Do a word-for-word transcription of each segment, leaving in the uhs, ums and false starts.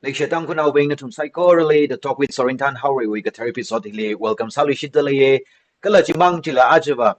Leishiya Tangkhulnaobing nathum saikorali The Talk with Sorinthan Haoreiwui kathar episode hili welcome sāluishitda leiye. Kala chimang chila ajava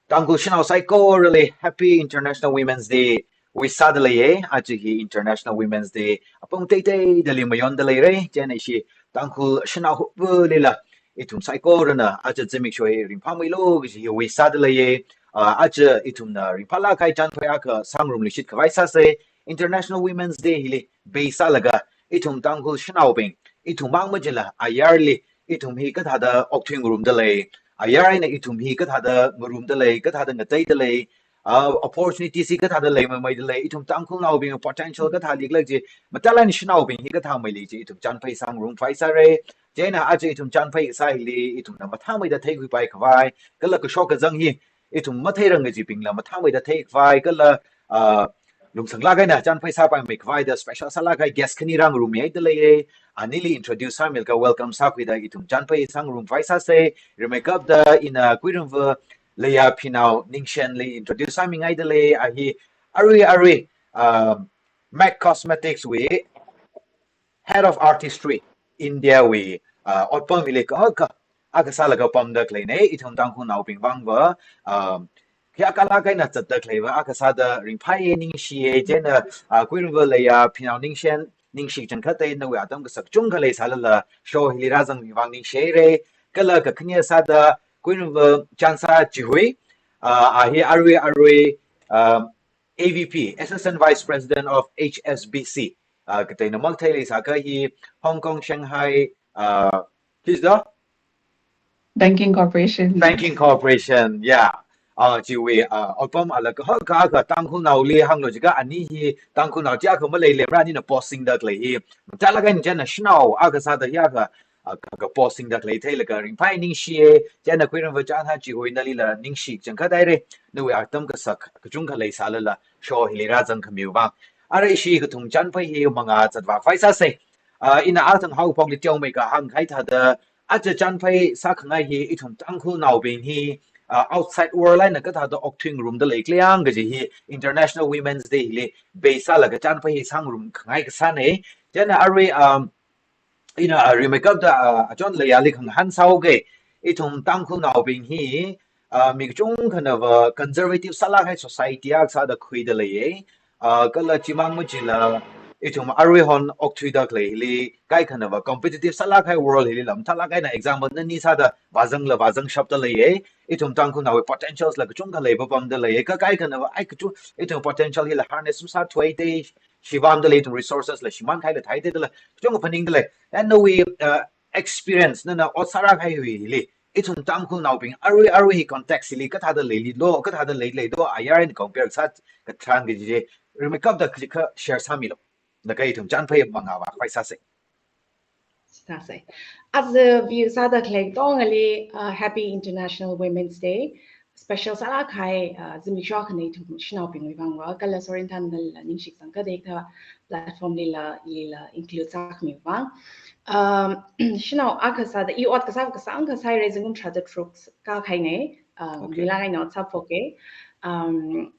Tangkhul shanao saikorali Happy International Women's Day wish sāda leiye. Aja hi International Women's Day apong teiteidali mayonda leire. Chieina ishi Tangkhul shanao huppalila ithum saikorana aja zimiksho hi ringphāmeilu kaji hi wish sāda leiye. Ah, aja ithumna ringphālāk kahai chānphai akha sāngarumluishit khavai sāsa. International Women's Day hili base sālaga ithum Tangkhul shanaobing, ithum mang machila ayarli ithum hi kathāda okthuingarumda lei, ayar eina ithum hi kathāda ngarumda lei, kathāda ngateida lei, ah, opportunities hi kathāda leimeimeida lei, ithum Tangkhulnaobing potential kathā leikhala kaji, matailāk eina shanaobing hi kathā meili kaji ithum chānphai sāngarum khavai sāra. Chieina aja ithum chānphai kasā hili ithumna mathāmeida theikhuipai khavai, kala kashok kazang hi ithum matheirang kajibingla mathāmeida theikhavai, kala, ah, lungsanglāk eina chānphai sāpaimei khavaida special sālāk kahai guest khani rāngarummihaida leiye. Anili introduce sāmilaga welcome sākhuida ithum chānphai sāngarum khavai sāsa. Rimeikapta ina Kuirumva Leiya Phinao Ningshenli introduce sāmingaida lei. A hi arui arui, ah, Mac Cosmetics wui Head of Artistry India wui, ah, otpam hili kahaka akha sālaga pamda khaleina. Ithum Tangkhulnaobing vangva, ah, khi akha lāk eina zatda khaleiva akha sāda ringphāya, ningshiya. Chieina, ah, Kuirumva Leiya Phinao Ningshen, ningshi kachangkhatta, nawui atam kasak kachungkha leisālala show hili rāzangmi vang ningshihaira. Kala kakhane sāda Kuirumva Chansā Chihui, ah, a hi arui arui, ah, A V P, Assistant Vice President of H S B C, ah, kateina mathei leisākha hi Hong Kong, Shanghai, ah, please do? Banking Corporation. Banking Corporation, yeah. Ah, chiwui, ah, otpam ala kahaka akha Tangkhulnaoli hānglu jiakha ani hi Tangkhulnao chi akha maleilei mara, anina posting da khalei hi. Matailāk eina chieina shanao akha sāda hi akha, ah, ka, ka posting da khalei theilaga ringphāya, ningshiya. Chieina Kuirumva Chansā Chihui nalila ningshi kachangkhatta haira. Nawui atam kasak kachungkha leisālala show hili rāzangkhamiwui vang. Arui ishi kathum chānphai hi mangā zatvā khavai sāsa. Ah, ina athang haophokli teomeikha hāngkahai thāda, aja chānphai sākhangai hi ithum Tangkhulnaobing hi, ah, outside world eina kathāda okthuingarumda leikhala yang kaji hi International Women's Day hili base sālaga chānphai hi sāngarum khangai kasāna. Chieina arui, um, ina, ah, rimeikapta, ah, achon Leiyali khangahān sāhaoga. Ithum Tangkhulnaobing hi, ah, mi kachungkhanava conservative sālāk kahai society akha sāda khuida leiya. Ah, kala chimang machila ithum aruihon okthuida khaleili kaikhanava competitive sālāk kahai world hilila mathālāk eina example nani sāda vāzangla vāzangshapda leiya. Ithum Tangkhulnaowui potentials la kachungkha leipapamda leiya. Kha kaikhanava ai kachung ithum potential hila harness masāthuida, shipamda lei, ithum resources la shimānkahaila theida lei, kachungkha phaningda lei. And nawui, uh, experience nana ot sārākahaiwui hili ithum Tangkhulnaobing arui arui hi context hili kathāda leililo, kathāda leilei do, ayar eina compare sā katharan kaji chi rimeikapta khikha share sāmilu. Laga ithum chānphai mangāvā khavai sāsa. Sāsa. Aja view sāda khalei katongali, uh, Happy International Women's Day. Special sālāk kahai, uh, zimiksho akhana ithum shanaobingwui vangva, kala Sorinthan nalila ningshi kachangkhatta platform lila, lila include sākhamiwui vang. Um, shanao akha sāda, i ot kasā kasāngkha sāhaira, zingkum tharāda tharuk kākahaina, um, Okay. Milāk eina ot sāphoka. Um,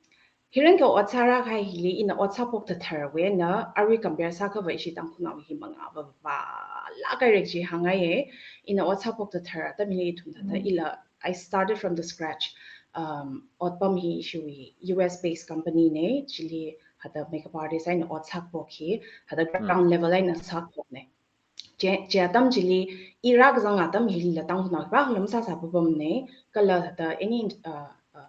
Hiran ka ot sārākahai hili ina ot sāphok thatharawui eina arui compare sākhava ishi Tangkhulnao hi mangāva vālāk haira kaji hāngngaiya. Ina ot sāphok thathar atam hili ithum thāda Mm. ila, I started from the scratch. Um, otpam hi ishiwui U S based company na, chili thāda makeup artist eina ot sāphok hi, thāda Mm. ground level eina sāphokna. Chi, chi atam chili i rākazang atam hilila Tangkhulnao khipākhala masāsāpapamna, kala thāda any, uh, uh,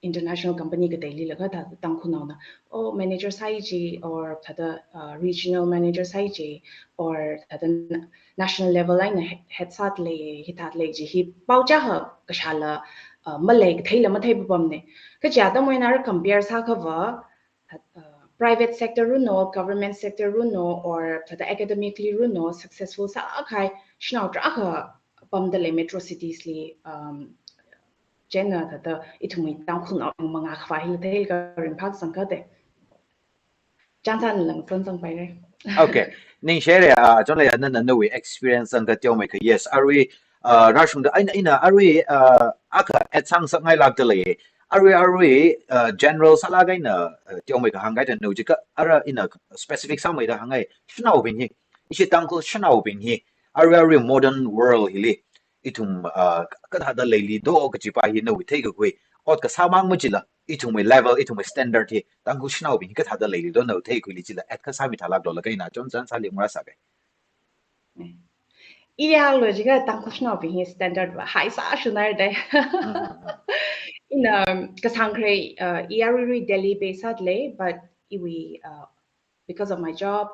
international company kateilila kha thāda Tangkhulnaona, oh, manager sāi ji, or thāda, uh, regional manager sāi ji, or thāda na-, national level eina he-, head sāda lei, hithāda lei ji hi pao chākha kashāla, uh, malei, katheila matheipapamna. Kha chi atamwui eina ara compare sākhava, uh, private sector runo, government sector runo, or thāda academically runo, successful sākahai shanao tarākha pamda lei metro cities li, um, chieina thāda ithumwui Tangkhulnao mangā khavā hila theilaga ringphā kachangkhatta. Chansāna lang son zangpaira. Okay. Ningshihaira, ah, chonlei nana nawui experience zangda teomeikha, yes. Arui, ah, rāshungda, eina, ina arui, ah, akha add sāngasakngailākda lei. Arui, arui, ah, general sālāk eina, ah, teomeikha hāngkahai thāda nao jiakha, ara ina specific sāmeida hāngngai, shanaobing hi ishi Tangkhul shanaobing hi, arui arui modern world hili, ithum, uh, kathāda leili do kajipa hi nawui theikakhui, ot kasāmang machila, ithumwui level, ithumwui standard hi, Tangkhul shanaobing hi kathāda leili do nawui theikakhuili chila, add kasā mithālak do laga ina chon chan sāli ngarā sāke. Iyālo jiakha Tangkhul shanaobing hi standard va high sāshunai dai. Ina kasāngkharei, uh, iya arui arui Delhi base sāda lei, but iwui, uh, because of my job,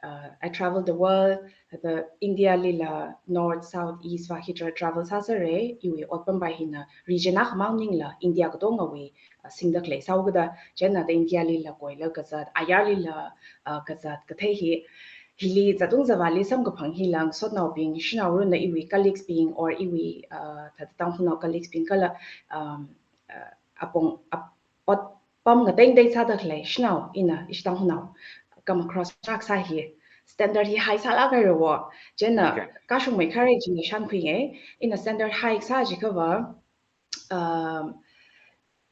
uh, I travel the world, the India lila north, south, east va hitra travel sāsāre, iwui otpam va hina region akhamang maningla India katongawui, uh, singda khalei sāhaokada, chieina thāda India lila koila kazat, ayarlila, uh, kazat kathei hi, hili zatung zavāli samkaphang hila ngasotnaobing, shanaorunna iwui colleagues bing or iwui, uh, thāda Tangkhulnao colleagues bing kala, um, uh, apong, ap-, otpam ngatei ngatei sāda khalei shanao ina ishi Tangkhulnao come across sākasā hi standard hi high sālak haira wo. Chieina, okay, kashungmeikharei china shānkhuingai, ina standard high sā jiakha va, um,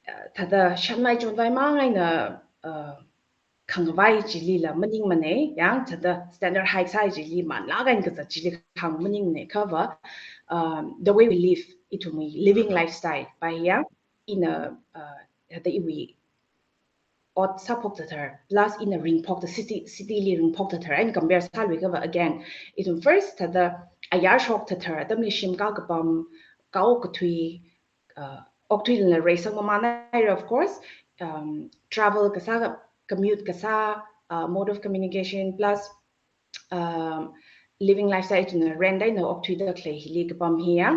uh, thāda shanvai chonvaimang eina, uh, khangavai chilila maningmana, yang thāda standard high sā chili manlak eina kazat chili khang maningne kha va, um, the way we live, ithumwui living lifestyle va ya, ina, uh, thāda iwui ot sāphok thāthar, plus ina ringphok thā city, city li ringphok thāthar, eina compare sāluikha va again, ithum first thāda ayar shok thāthar, atamli shim kakapam, kao kathui, uh, okthuilila reisang mamānhaira, of course, um, travel kasā, commute kasā, uh, mode of communication, plus, um, living lifestyle ithumna rent eina okthuida khalei hili kapam hi ya.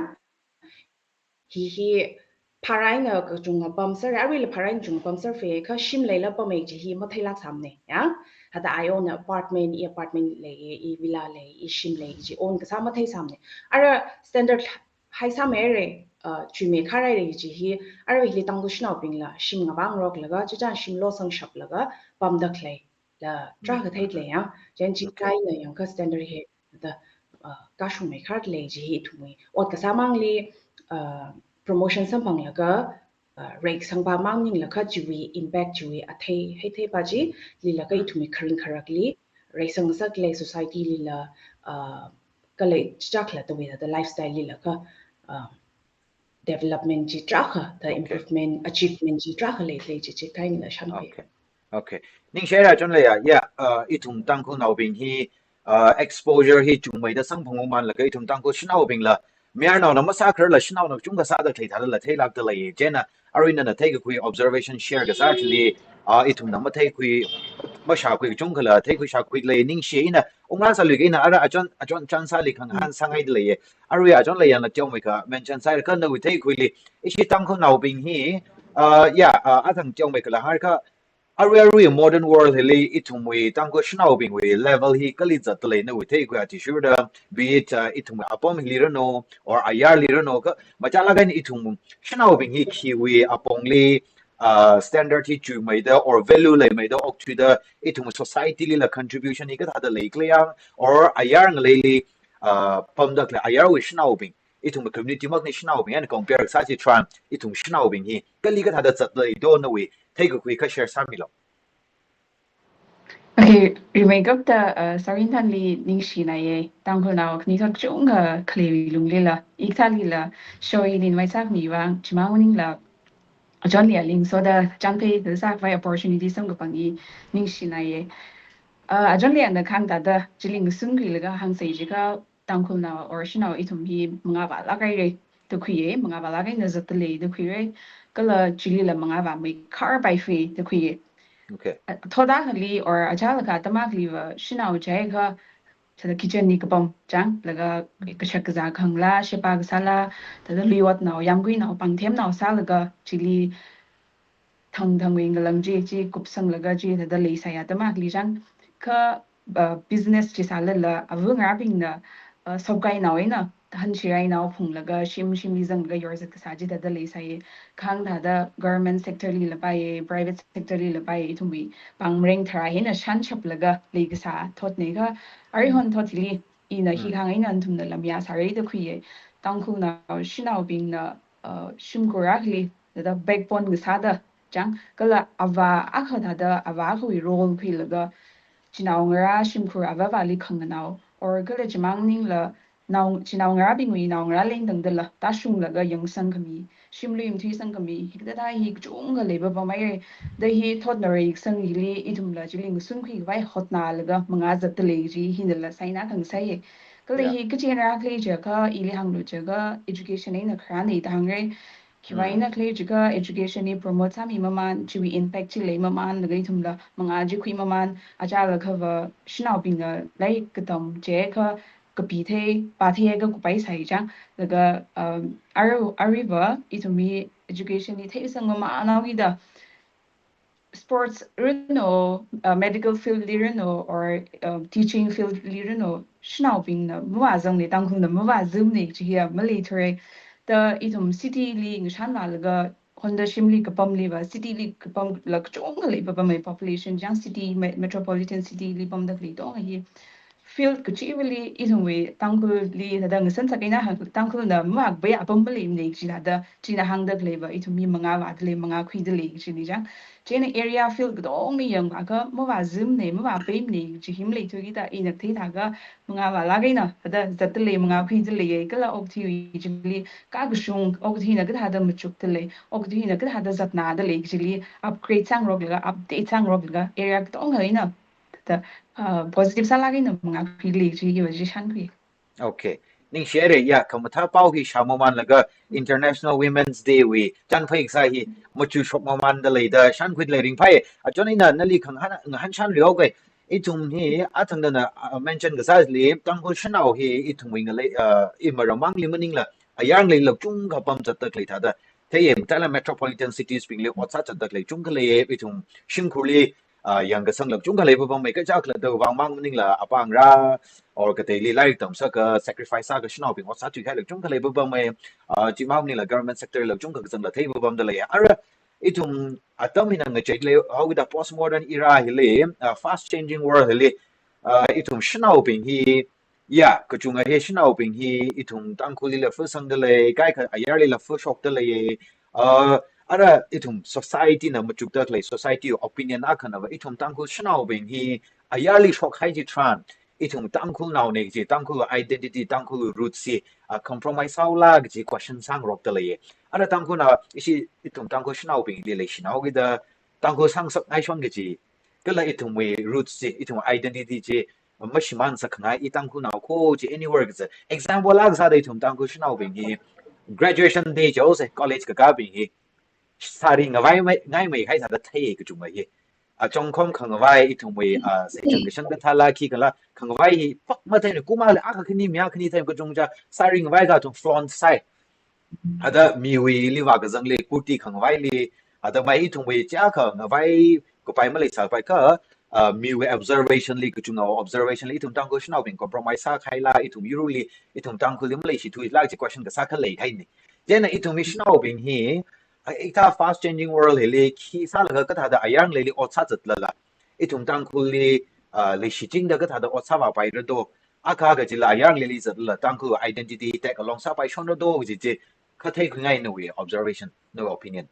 Hi hi phara eina kachungkha pamser, aruila phara eina chungkha pamser fe, kha shim leila pamei kaji hi matheilak sāmana, ya. Thāda I own apartment, i apartment lei, i villa lei, i shim lei kaji own kasā matheisāmana. Ara standard high sāmeira, uh, chuimeikharhaira kaji hi, ara hili Tangkhul shanaobingla shim ngavāngaroklaga, chichan shim losang shaplaga pamda khaleila tarākha theida lei ya. Chieina, okay, chikaina yangkha standard hi thāda, uh, kashungmeikhar lei kaji hi ithumwui ot kasāmangli, uh, promotion samphanglaga, uh, reisangpa mang maningla kha chiwui impact, chiwui athei, heitheipa chilila kha ithumwui kharing kharakli reisang sāda khalei society lila, uh, khalei chakla tawui thāda lifestyle lila kha, uh, development chi tarākha, the, okay, improvement, achievement chi tarākha leilei kaji chi kahaina shānkhui. Okay. Okay. Ningshihaira chonleiya, ya, uh, ithum Tangkhulnaobing hi, uh, exposure hi chungmeida samphang mamānlaga ithum Tangkhul shanaobingla, mayarnaona masākhararla shanaona kachungkha sāda khalei thālala theilakda lei, chieina arui nana theikakhui observation share kasā chili, uh, ithumna matheikhui, mashākhui kachungkhala theikhui shākhui lei, ningshi ina ungrā sāluike ina ara achon, achon chan sāli khangahān sāngaida leiya. Arui achonla yangla teomeikha mention sāhaira kha nawui theikhuili, ishi Tangkhulnaobing hi, uh, ya, uh, athang teomeikhala haikha, arui arui modern world hili ithumwui Tangkhul shanaobingwui level hi kali zatda lei nawui theikhui athishurda, be it, uh, ithumwui apam hili ranu, or ayarli ranu, kha machālak eina ithum shanaobing hi khiwui apongli, uh, standard hi chuimeida or value leimeida okthuida, ithum society lila contribution hi kathāda leikhala yang, or ayar ngaleili, uh, pamda khalei ayarwui shanaobing, ithum community makni shanaobing eina compare sā chitharan, ithum shanaobing hi kali kathāda zatda leido nawui theikakhui kha share sāmilu. Okay, rimeikapta, uh, Sarinthangli ningshinaiya, Tangkhulnao khanishok kachungkha khaleiwui lunglila, ikathālila, show hi invite sākhami vang, chimang maningla, achonli aling soda chāngphei thāda sākhavai opportunity samkaphang hi ningshinaiya. Uh, achonli ana khangda thāda, chili ngasungkhuilaga hāngsei jiakha, Tangkhulnao or shanao ithum hi mangāvālak haira da khuiya, mangāvālak eina zatda lei da khuira, kala chilila mangāvāmeikharpai fe da khuiya. Okay. Uh, thot akhali or achālakha atam akhali va shanao jiakha, thāda kitchen li kapam chang, laga kashak kazā khangla, sheba kasāla, thāda luiotnao, yāmguinao, pāngthemnao sālaga, chili thangthangwui ngalang chi, chi kupsanglaga chi thāda leisāya atam akhali chang, kha, uh, business chi sālala, ava ngarābingna, uh, sopkainao eina, hanshirainao phunglaga, shim shimli zanglaga yorzat kasā chi thāda leisāya, khang thāda government sector lila paiya, private sector lila paiya, ithumwui pāng mareng tharā hina shanshaplaga leikasā thotna kha, aruihon thot hili, ina hi khang eina nathumna lamya sāra da khuiya, Tangkhulnao shanaobingna, uh, shimkhur akhali, thāda backbone kasāda, chang, kala avā akha thāda, avā akhawui role khuilaga, chinaongarā shimkhur avāvali khanganao, or kala chimang maningla nao, chinaongarābingwui naongarā lengdangdala tāshunglaga yangsangkhami, shimlui mathuisangkhami, hikathāda hi kachungkha leipapamhaira. Da hi thotnarei kasang hili ithumla chili ngasunkhui khavai hotnalaga mangā zatdalei kaji hinala saina khangasaiya. Kala hi kachi eina rākhalei jiakha, ili hānglu jiakha education eina kharāna da hāngra. Khiwui eina khalei jiakha education hi promote sāmi maman, chiwui impact chi lei mamanlaga ithumla mangā chi khui maman, achālakhava shanaobingna lairik katam jiakha kapi thei, pā theiakha kupai sai chang, laga, um, aru, aruiva ithumwui education hi theisang mamanhaokida, sports rino, uh, medical field li rino, or, um, teaching field li rino, shanaobingna mavāzangne, Tangkhulna mavāzangne kaji hiya maleithura. Da ithum city li ngashanvālaga, honda shimli kapamliva, city li kapamla kachungkha leipapamhai, population chang city, me-, metropolitan city li pamda khalei katonga hi field kachivali ithumwui Tangkhulli thāda ngasan sākahaina hāng, Tangkhulna mavākapai apam maleimane kaji thāda, china hāngda khaleiva ithum mi mangā vādalei, mangā khuidalei kajina chang. Chieina area field katongli yangvāakha mavāzangne, mavāpaimane kaji hi maleithukida, ina theithākha mangā vālāk eina thāda zatdalei, mangā khuidalei, kala okathuiwui chili kakashung, okathuina kathāda machukdalei, okathuina kathāda zatnādalei kajili upgrade sāngaroklaga, update sāngaroklaga, area katonga eina thāda, uh, positive sālāk eina mangā khuidalei kaji hiva chi shānkhui. Okay. Ningshihaira, ya, khamathā pao hi shāmamanlaga International Women's Day wui chānphai kasā hi machushok mamandalei da shānkhuidalei, ringphai. Achon ina nali khangahān, ngahānshanluihaoga. Ithum hi athangdana, uh, mention kasāli, Tangkhul shanao hi ithumwui ngalei, uh, imaramangli maningla, ayarli lāk kachungkha pamzatda khalei thāda theiya, mataila metropolitan cities bingli ot sāzatda khalei kachungkha leiya, ithum shimkhurli, ah, yangkasangla kachungkha leipapamhai, kaja khala da vāngmang maningla apāngarā or kateili lairik tamsāakha, sacrifice sāakha shanaobing ot sāthuihaila kachungkha leipapamhai, ah, chimang maningla government sector la kachungkha kazangla theipapamdalei. Ara ithum atam hina ngacheileihaokida postmodern era hili, ah, fast changing world hili, ah, ithum shanaobing hi, ya, kachunga hi shanaobing hi ithum Tangkhullila fusangdalei, kaikha ayarlila fushokdalei. Uh, ara ithum society na machukda khalei, society opinion akhanava ithum Tangkhul shanaobing hi ayarli shokhai chitharan, ithum Tangkhulnaone kaji, Tangkhul identity, Tangkhul roots hi, uh, compromise sāhaola kaji question sāngarokdalei. Ara Tangkhulna, ishi ithum Tangkhul shanaobingli leishinaokida, Tangkhul sāngasakngaishon kaji, kala ithumwui roots chi, ithum identity chi, mashimān sākhangai, i Tangkhulnao kho chi, anywhere kaza. Example akha sāda ithum Tangkhul shanaobing hi, graduation day chaose, college kakābing hi, sari ngavai mai, ngai mai hai sāda thei kachunga hi. Achongkhom khangavai ithumwui, ah, seichang kashang kathāla khikhala, khangavai hi pak matheina, kumali akha khani mi akha khani thei kachungcha, sari ngavai kathum flaunt sai. Thāda miwuili vākazangli, kurti khangavaili, thāda mai ithumwui chiakha ngavai kapai maleisāpaikha, ah, miwui observation li, kachunga observation li, ithum Tangkhul shanaobing compromise sākahaila, ithum yurli, ithum Tangkhulli maleishithuila kaji question kasā khalei haina. Chieina ithumwui shanaobing hi, ah, hikathā fast changing world hili, khi sālaga kathāda ayarli ot sāzatlala, ithum Tangkhulli, ah, leishichingda kathāda ot sāvāpaira do, akha kajila ayarli zatlala Tangkhul identity tag along sāpaishonra do kaji chi, kha theikhuingai nawui observation, nawui opinion.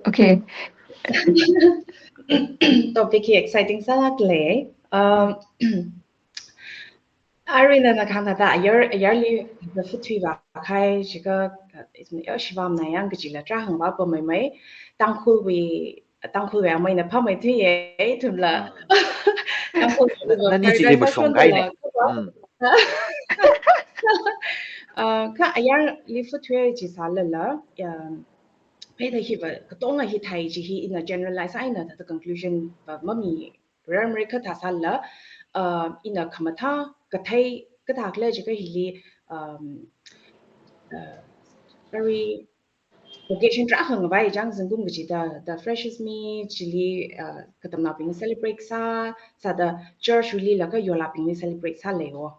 Okay. Topic hi exciting sālāklei. Um, arui nana kahāng thāda ayar, ayarli futhui vākahai jiakha, uh, ithum ya shivamna yang kajila tarākha hāngvāpammeimei. Tangkhulwui, Tangkhulwui ameina phāmeithuiya, ithumla. Mm. Tangkhul na-, nani chili mashungkahaina. Mm. Uh, kha ayarli futhui chi sālala, um, pheida hiva katonga hi thei chi hi ina generalize eina thāda conclusion va mamirarmara, kha thāsālala, uh, ina khamathā kathei kathā khala jiakha hili, um, uh, very vocation tarākha ngavai chang, zingkum kachida, the freshers meet chili, uh, katamnaobing celebrate sā, sāda church wuilila kha yolābingli celebrate sālei o.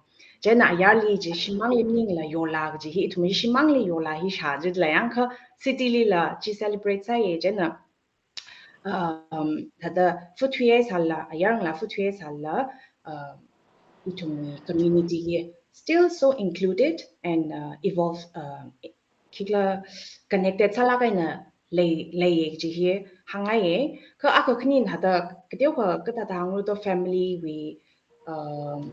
Chieina ayarli chi shimāngli maningla yola kaji hi, ithum hi shimāngli yola hi shāzatla yangkha, city lila chi celebrate sāya, chieina, um, thāda futhuiya sālala, ayarla futhuiya sālala, um, ithum community hi still so included and, uh, evolve, uh, khikhala connected sālāk eina lei, leiya kaji hi hāngngaiya. Kha akha khanin hithāda kateokha kathāda hānglu to family wui, um,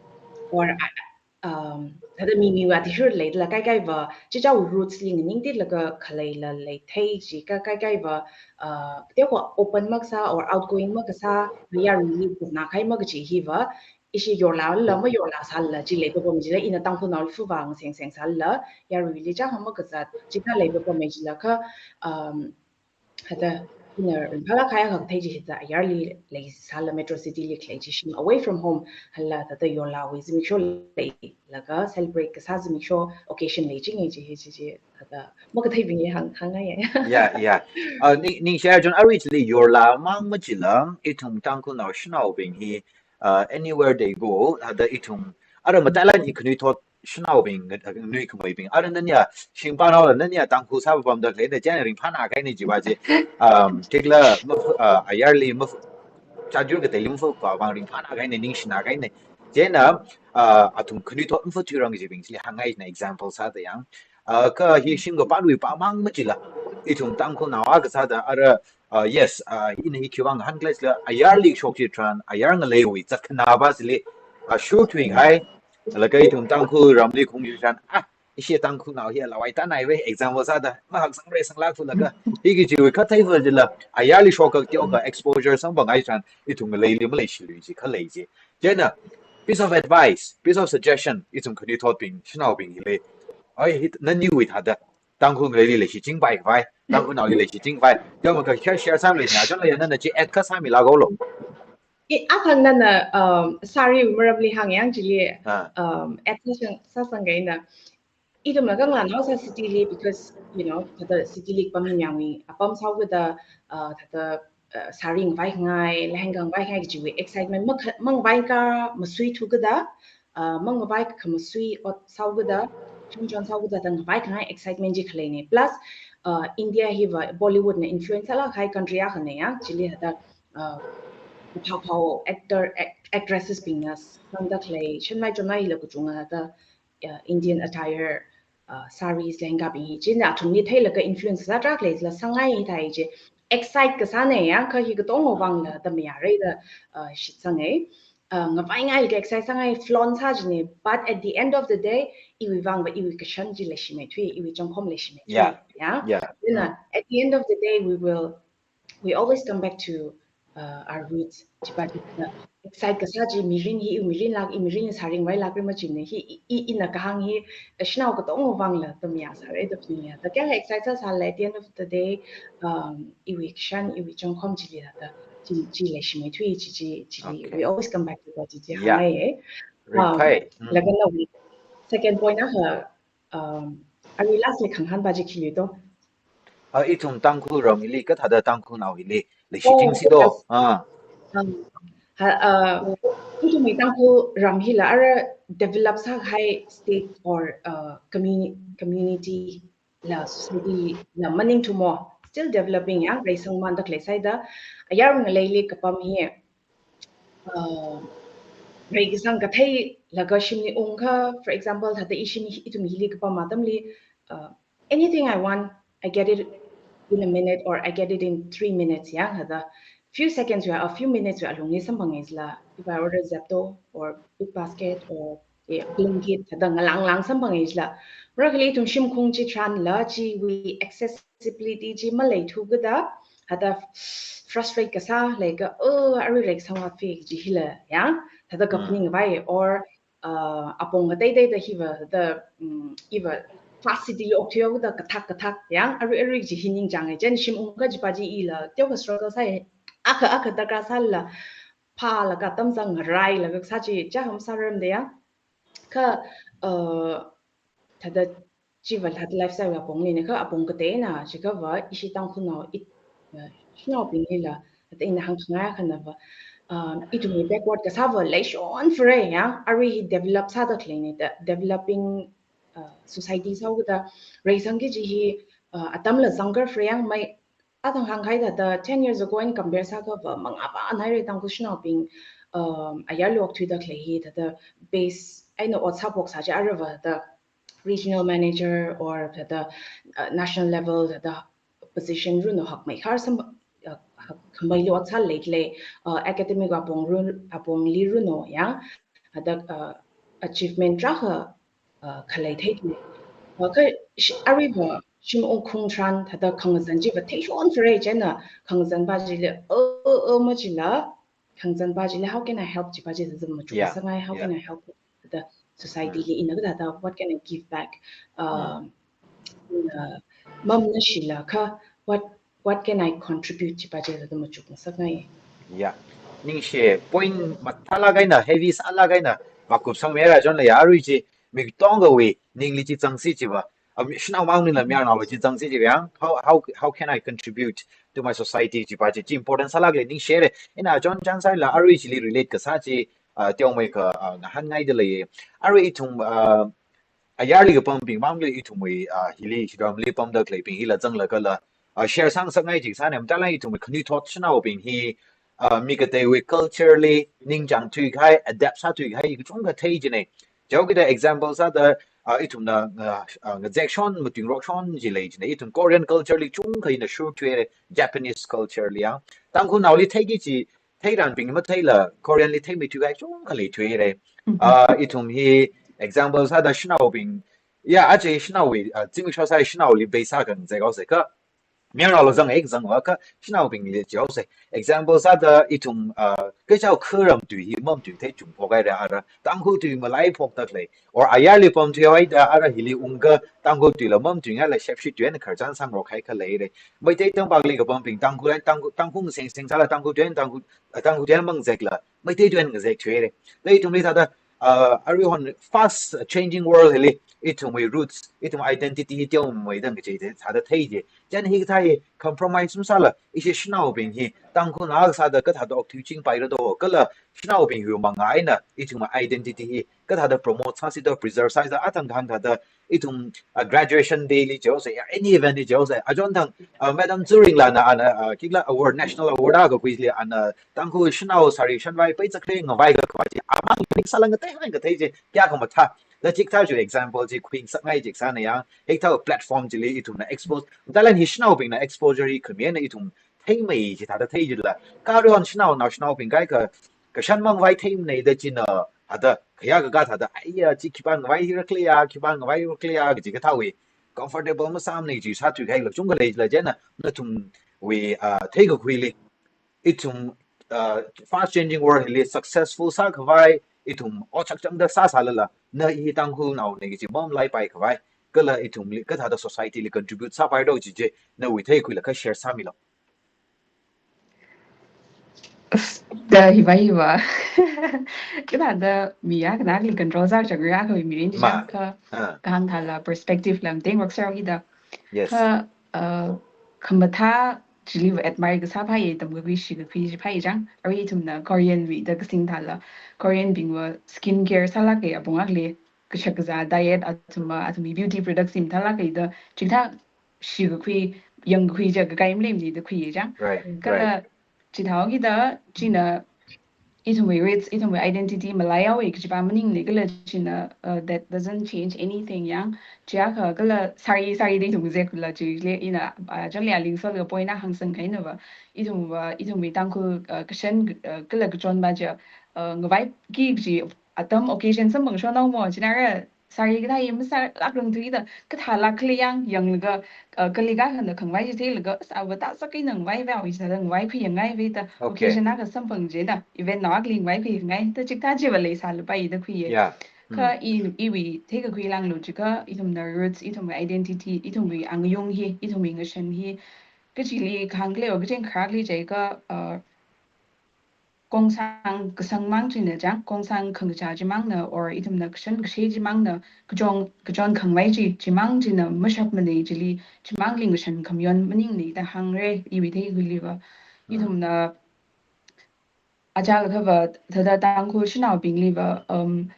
or, uh, um, hithāda mi miwui athishurda leidala kaikaiva chichāwui roots li nganingtitlaga khaleila leithei chi ka kaikaiva, uh, kateokha open makasā or outgoing makasā, yaruili kupna khai makaji hiva, ishi yorlala, mayorlasālala, chi leipapam jila, ina Tangkhulnaoli fuva ngasengseng sālala, yaruili chāhāng makazat, chithā leipapamei jila kha, um, hithāda ina ringphālāk kahai akha kathei chi hithāda ayarli leisālala, metro city li khalei chi shim away from home, hala hithāda yorlawui zimiksho leilaga celebrate kasā zimiksho occasion leichinga chi hi chi chi hithāda makatheibingli hāng, hāngngaiya. Yeah, yeah. Uh, ning, ningshiyar chun arui chili yorla mang machila, ithum Tangkhulnao shanaobing hi, uh, anywhere they go, hithāda ithum, ara matailan i khanuithot shanaobing, uh, nuikhameibing, ara nanya, shingpānhaola nanya Tangkhul sāpapamda khaleida, chieina ringphāna kahaina chiva chi, um, tikla, maf-, uh, ayarli, maf-, chajur kateili mafupā vang ringphāna kahaina, ningshina kahaina. Chieina, uh, athum khanuithot mafathuirang kajibing chili hāngngaina example sāda yang. Uh, kha hi shim kapāwui pamang machila, ithum Tangkhulnao akha sāda ara, uh, yes, uh, ina hi khiwui vang hāngkhala jila, ayarli shok chitharan, ayar ngaleiwui zatkhanava chili, uh, shurthui kahai, laga ithum Tangkhul ramli khaung chitharan, ah, ishi Tangkhulnao hi alavai tānaiva, example sāda, mahak sangrai sanglāk thulaga, hi kajiwui katheiva jila, ayarli shok kateokha exposure samphang kahai tharan, ithum ngaleili maleishilui chi khalei chi. Chieina, piece of advice, piece of suggestion, ithum khanuithotbing, shanaobing hili. Ai, hi, naniwui thāda, Tangkhul ngaleili leishiching khavai, Tangkhulnaoli leishiching khavai. Kha makha kha share sāmilei na, chonla ya nana chi add kha sāmilāk haolu. Eh, akha nana, um, sari maramli hāngyang chili, Ah. um, add sāsang, sāsang kahaina. Ithumla khanganao sā city li because, you know, hithāda city li pam yangwi, apam sāhaokida, uh, hithāda, uh, sari ngavai khangai, lehenga ngavai khangai kajiwui excitement, makha-, mangavai kha masui thukida, uh, mangavai kha masui ot sāhaokida, chungchon sāhaokida, da ngavai khangai excitement chi khaleina. Plus, uh, India hiva Bollywood na influence sālāk kahai country akhana ya, chili hithāda, uh, phao phao actor, act-, actresses bingna sangda khalei, shanmai chonmai hila kachunga hithāda, uh, Indian attire, uh, sarees, lehengabing hi, chieina athumli theilaga influence sātrak leila sangngai thai chi. Excite kasāna ya, kha hi katonga vangla da mayāra da, uh, shitsanga. Uh, ngavaingai ka excite sāngai, flaunt sā jina, but at the end of the day, iwui vangva, iwui kashan chi leishimeithui, iwui changkhom leishimeithui. Yeah. Yeah? Yeah. Chieina, Mm. at the end of the day, we will, we always come back to, uh, our roots. Chipa chipa, excite kasā chi mirin hi, iwui mirin lāk, i mirin hi sari ngavailākra machina, hi, i, i, ina kahāng hi, eh, shanao katonga vangla, da mayāsāra, da phaninga. Da kayākha excite sāsālala, at the end of the day, um, iwui kashan, iwui changkhom chili da, chi, chi leishimeithui, chi, chi, chili, Okay. we always come back to that, chi, chi Yeah. hāngngaiya. Right, Um, right. Mm. Laga nawui second point akha, um, arui last li khangahānpa chi khili to. Ah, ithum Tangkhul ram hili, kathāda Tangkhulnao hili, leishiching Oh, si to. yes. Ah. Um, ha, uh, ithumwui Tangkhul ram hila ara develop sākahai state or, uh, communi-, community la, society la maningthumo, still developing ya, reisangmanda khalei sāhaida, ayar ngaleili kapam hi, uh, reikasang katheilaga shimli ungkha, for example, hithāda i shim hi, ithum hili kapam atamli, uh, anything I want, I get it in a minute or I get it in three minutes, ya, hithāda few seconds wui, a few minutes wui alungli samphanga jila, if I order Zepto or Big Basket or, eh, Blinkit, hithāda ngalāng lāng samphanga jila. Marakhali ithum shimkhung chitharanla, chiwui accessibility chi maleithukida, hithāda frustrate kasā, like, oh, arui reikasang va fake chi hila, ya, hithāda Mm. kaphaning vai, or, uh, apong kateiteida hiva, hithāda, mm, iva fast city li okthuihaoda kathak kathak, ya, arui, arui chi hi ningchānga, chieina shim ungkha chipa chi ila, teokha struggle sāi, akha, akha darkar sālala, phālaga tamzang ngarailaga kasā chi, chā ham sāramda ya. Kha, uh, hithāda chiva hithāda lifestyle wui apongli na kha apong kateina, chikhava ishi Tangkhulnao i, uh, shanaobinglila, hithāda ina hāngkhangai akhanava, um, ithumwui backward kasāva leishon fare ya, arui hi develop sāda khaleina da, developing, uh, society sāhaokida, reisangki kaji hi, uh, atamla zangkar fare ya, mai, athang hāngkahai thāda ten years ago eina compare sākhava mangapa nai re Tangkhul shanaobing, um, ayarli okthuida khalei hi thāda base eina ot sāphok sā chi arava thāda regional manager or thāda, uh, national level thāda position runo hakmei khar sam, uh, hak-, khamei lo atsal lei lei, uh, academic apong run, apongli runo ya, hadak, uh, achievement rākha, uh, khalei thei lei. Uh, kha shi-, aruiva shim ungkhung tharan thāda khangazan chiva thei shon fare chieina khangazan pa chili, uh, uh, uh, machila, khangazan pa chili, how can I help chi pa chi zam machuk Yeah, sangai, how yeah. can I help the society Mm. li ina kathāda, what can I give back? Mm. Um, uh, mamna shila kha, what, what can I contribute chi pa chi zam machuk sangai. Yeah. Ningshi point mathālāk eina, heavy sālāk eina, makup sangmira chonla ya, arui chi, mi tongawui, ningli chi zangsi chiva, um, shanao mang ningla mayarnaola chi zangsi chiva, how, how, how can I contribute to my society chi pa chi, chi important sālāk lei ningshire. Ina chon chansai la arui chili relate kasā chi, uh, teomeikha, uh, ngahānngaida lei. Arui ithum, uh, ayarli kapambing mangli ithumwui, uh, hili, hiramli pamda khaleibing hila zanglaga la, uh, share sāngasakngai chi sāne, mathālāk ithumwui khanuithot shanaobing hi, uh, mi kateiwui culture li ningchāng thuikahai, adapt sāthuikahai, kachungkha thei jine. Chaokida example sāda, uh, ithumna, uh, uh, ngazek shon, matuingarok shon chi lei jine. Ithum Korean culture li chungkha ina shurthuire, Japanese culture li ya. Tangkhulnaoli theiki chi, theiranbing matheila, Korean li theimeithuikahai chungkha leithuire. Mhm. Uh, ithum hi example sāda shanaobing, ya, aja shanaowui, uh, zimiksho sāi shanaoli bei sākha ngazek haose kha, mayarnaola zang ek zangva kha, shanaobingli chi haose. Example sāda ithum, uh, kachao kharam tui hi mamatui thei chungphok haira ara. Tangkhul tui malaiphokda khalei. Or ayarli pamthui haida ara hili ungkha Tangkhul tuila mamatuingaila shepshi tui eina khararchan sangrok kahai kha leire. Meitei tangpakli kapambing Tangkhul, Tangkhul, Tangkhul seng seng sāla Tangkhul tui eina Tangkhul, Tangkhul tui eina mangazekla, Meitei tui eina ngazekthuire. Lei ithumli thāda, uh, aruihon fast changing world hili, ithumwui roots, ithum identity hi teomeida kaji chi thāda thei je. Chieina hikathā hi compromise masāla, ishi shanaobing hi, Tangkhulnao sāda kathāda okthui chingpaira do, kala shanaobingwui mangā eina, ithum identity hi, kathāda promote sāsi do, preserve sāsi do, atam kahāng thāda, ithum, uh, graduation day li chi haose, ya, any event li chi haose, achon thang, uh, Madam Tshering lana, ana, uh, khikhala award, national award akha khuili, ana, Tangkhul shanao sari shanvai pei chakre ngavai khavai chi, amang mix sāla ngatei hai ngatei chi, kayākha mathā. Da chikathā chi example chi khuingasakngai chi sāne ya, hikathā platform chili ithumna expose, mathālāk hi shanaobingna exposure hi khami eina ithum theimei chi thāda thei jila. Kha aruihon shanaonao shanaobing kaikha, kashan mangvai theimeida china, hāda, kayākha kathāda, aiya, chi khipāna ngavairakhala ya, khipāna ngavairakhala ya, kaji kathāwui comfortable masāmane chi sāthuikahai lo chungkha leila chieina, nathumwui, uh, theikakhuili. Ithum, uh, fast changing world hili successful sākhavai, ithum otsak changda sāsālala, na hi Tangkhulnaone kaji mamalaipai khavai, kala ithumli, kathāda society li contribute sāpai do chi chi, nawui theikhuila kha share sāmilo. Da hiva hiva. Kathāda mi akhana akha control sā chang ra kha mi rin Ma. chang kha. Ah. Kahāng thāla perspective lam teng work sāra hida. Yes. Kha, uh, khamathā chiliva admire kasā phāye, tamkakhui shikakhui chi phāye chang. Arui ithumna Korean wui da kasing thāla. Korean bingva skin care sālāke apong akha lei. Kashak kazā diet athumva, athumwui beauty products hi mathālāke da. Chikathā shikakhui, yangkakhui chi kakai maleimane da khuiye chang. Right, Kala right. chithāhaokida, china ithumwui roots, ithumwui identity malaihaowe kajipa maningne kala china, uh, that doesn't change anything yang. Chiakha kala sari, sari da ithum ngazekla chili ina, uh, chonli aling sol ka point na hāngsang kahainava. Ithumva, ithumwui Tangkhul, uh, kashan, uh, kala kachonva chi, uh, ngavaiki kaji atam occasion samphang shonhaomo, china ara sari kathā hi masālākrangthuida, kathālākkhala yang, yanglaga, uh, kali kakhana khangvai chi theilaga, as ava ta sakai nang vai vai, ava sāda ngavaikhui yangai vai da, Okay. occasion akha samphang jida, event nao akhali ngavaikhuingai, da chikathā chiva leisālapai da khuiye. Yeah. Kha Mm. i, iwui theikakhui lānglu chikha, ithumna roots, ithumwui identity, ithumwui angayung hi, ithumwui ngashan hi, kachili kahāng khaleo, kacheng kharakli chikha, uh, kongsang kasang mang china chang, kongsang khangachā chimangna, or ithumna kashan kashei chimangna, kachon, kachon khangvai chi, chimang china mashapmane chili, chimangli ngashan khamayon maningne da hāngre, iwui theikhuiliva. Mm. Ithumna, achālakhava, thāda Tangkhul shanaobingliva, um,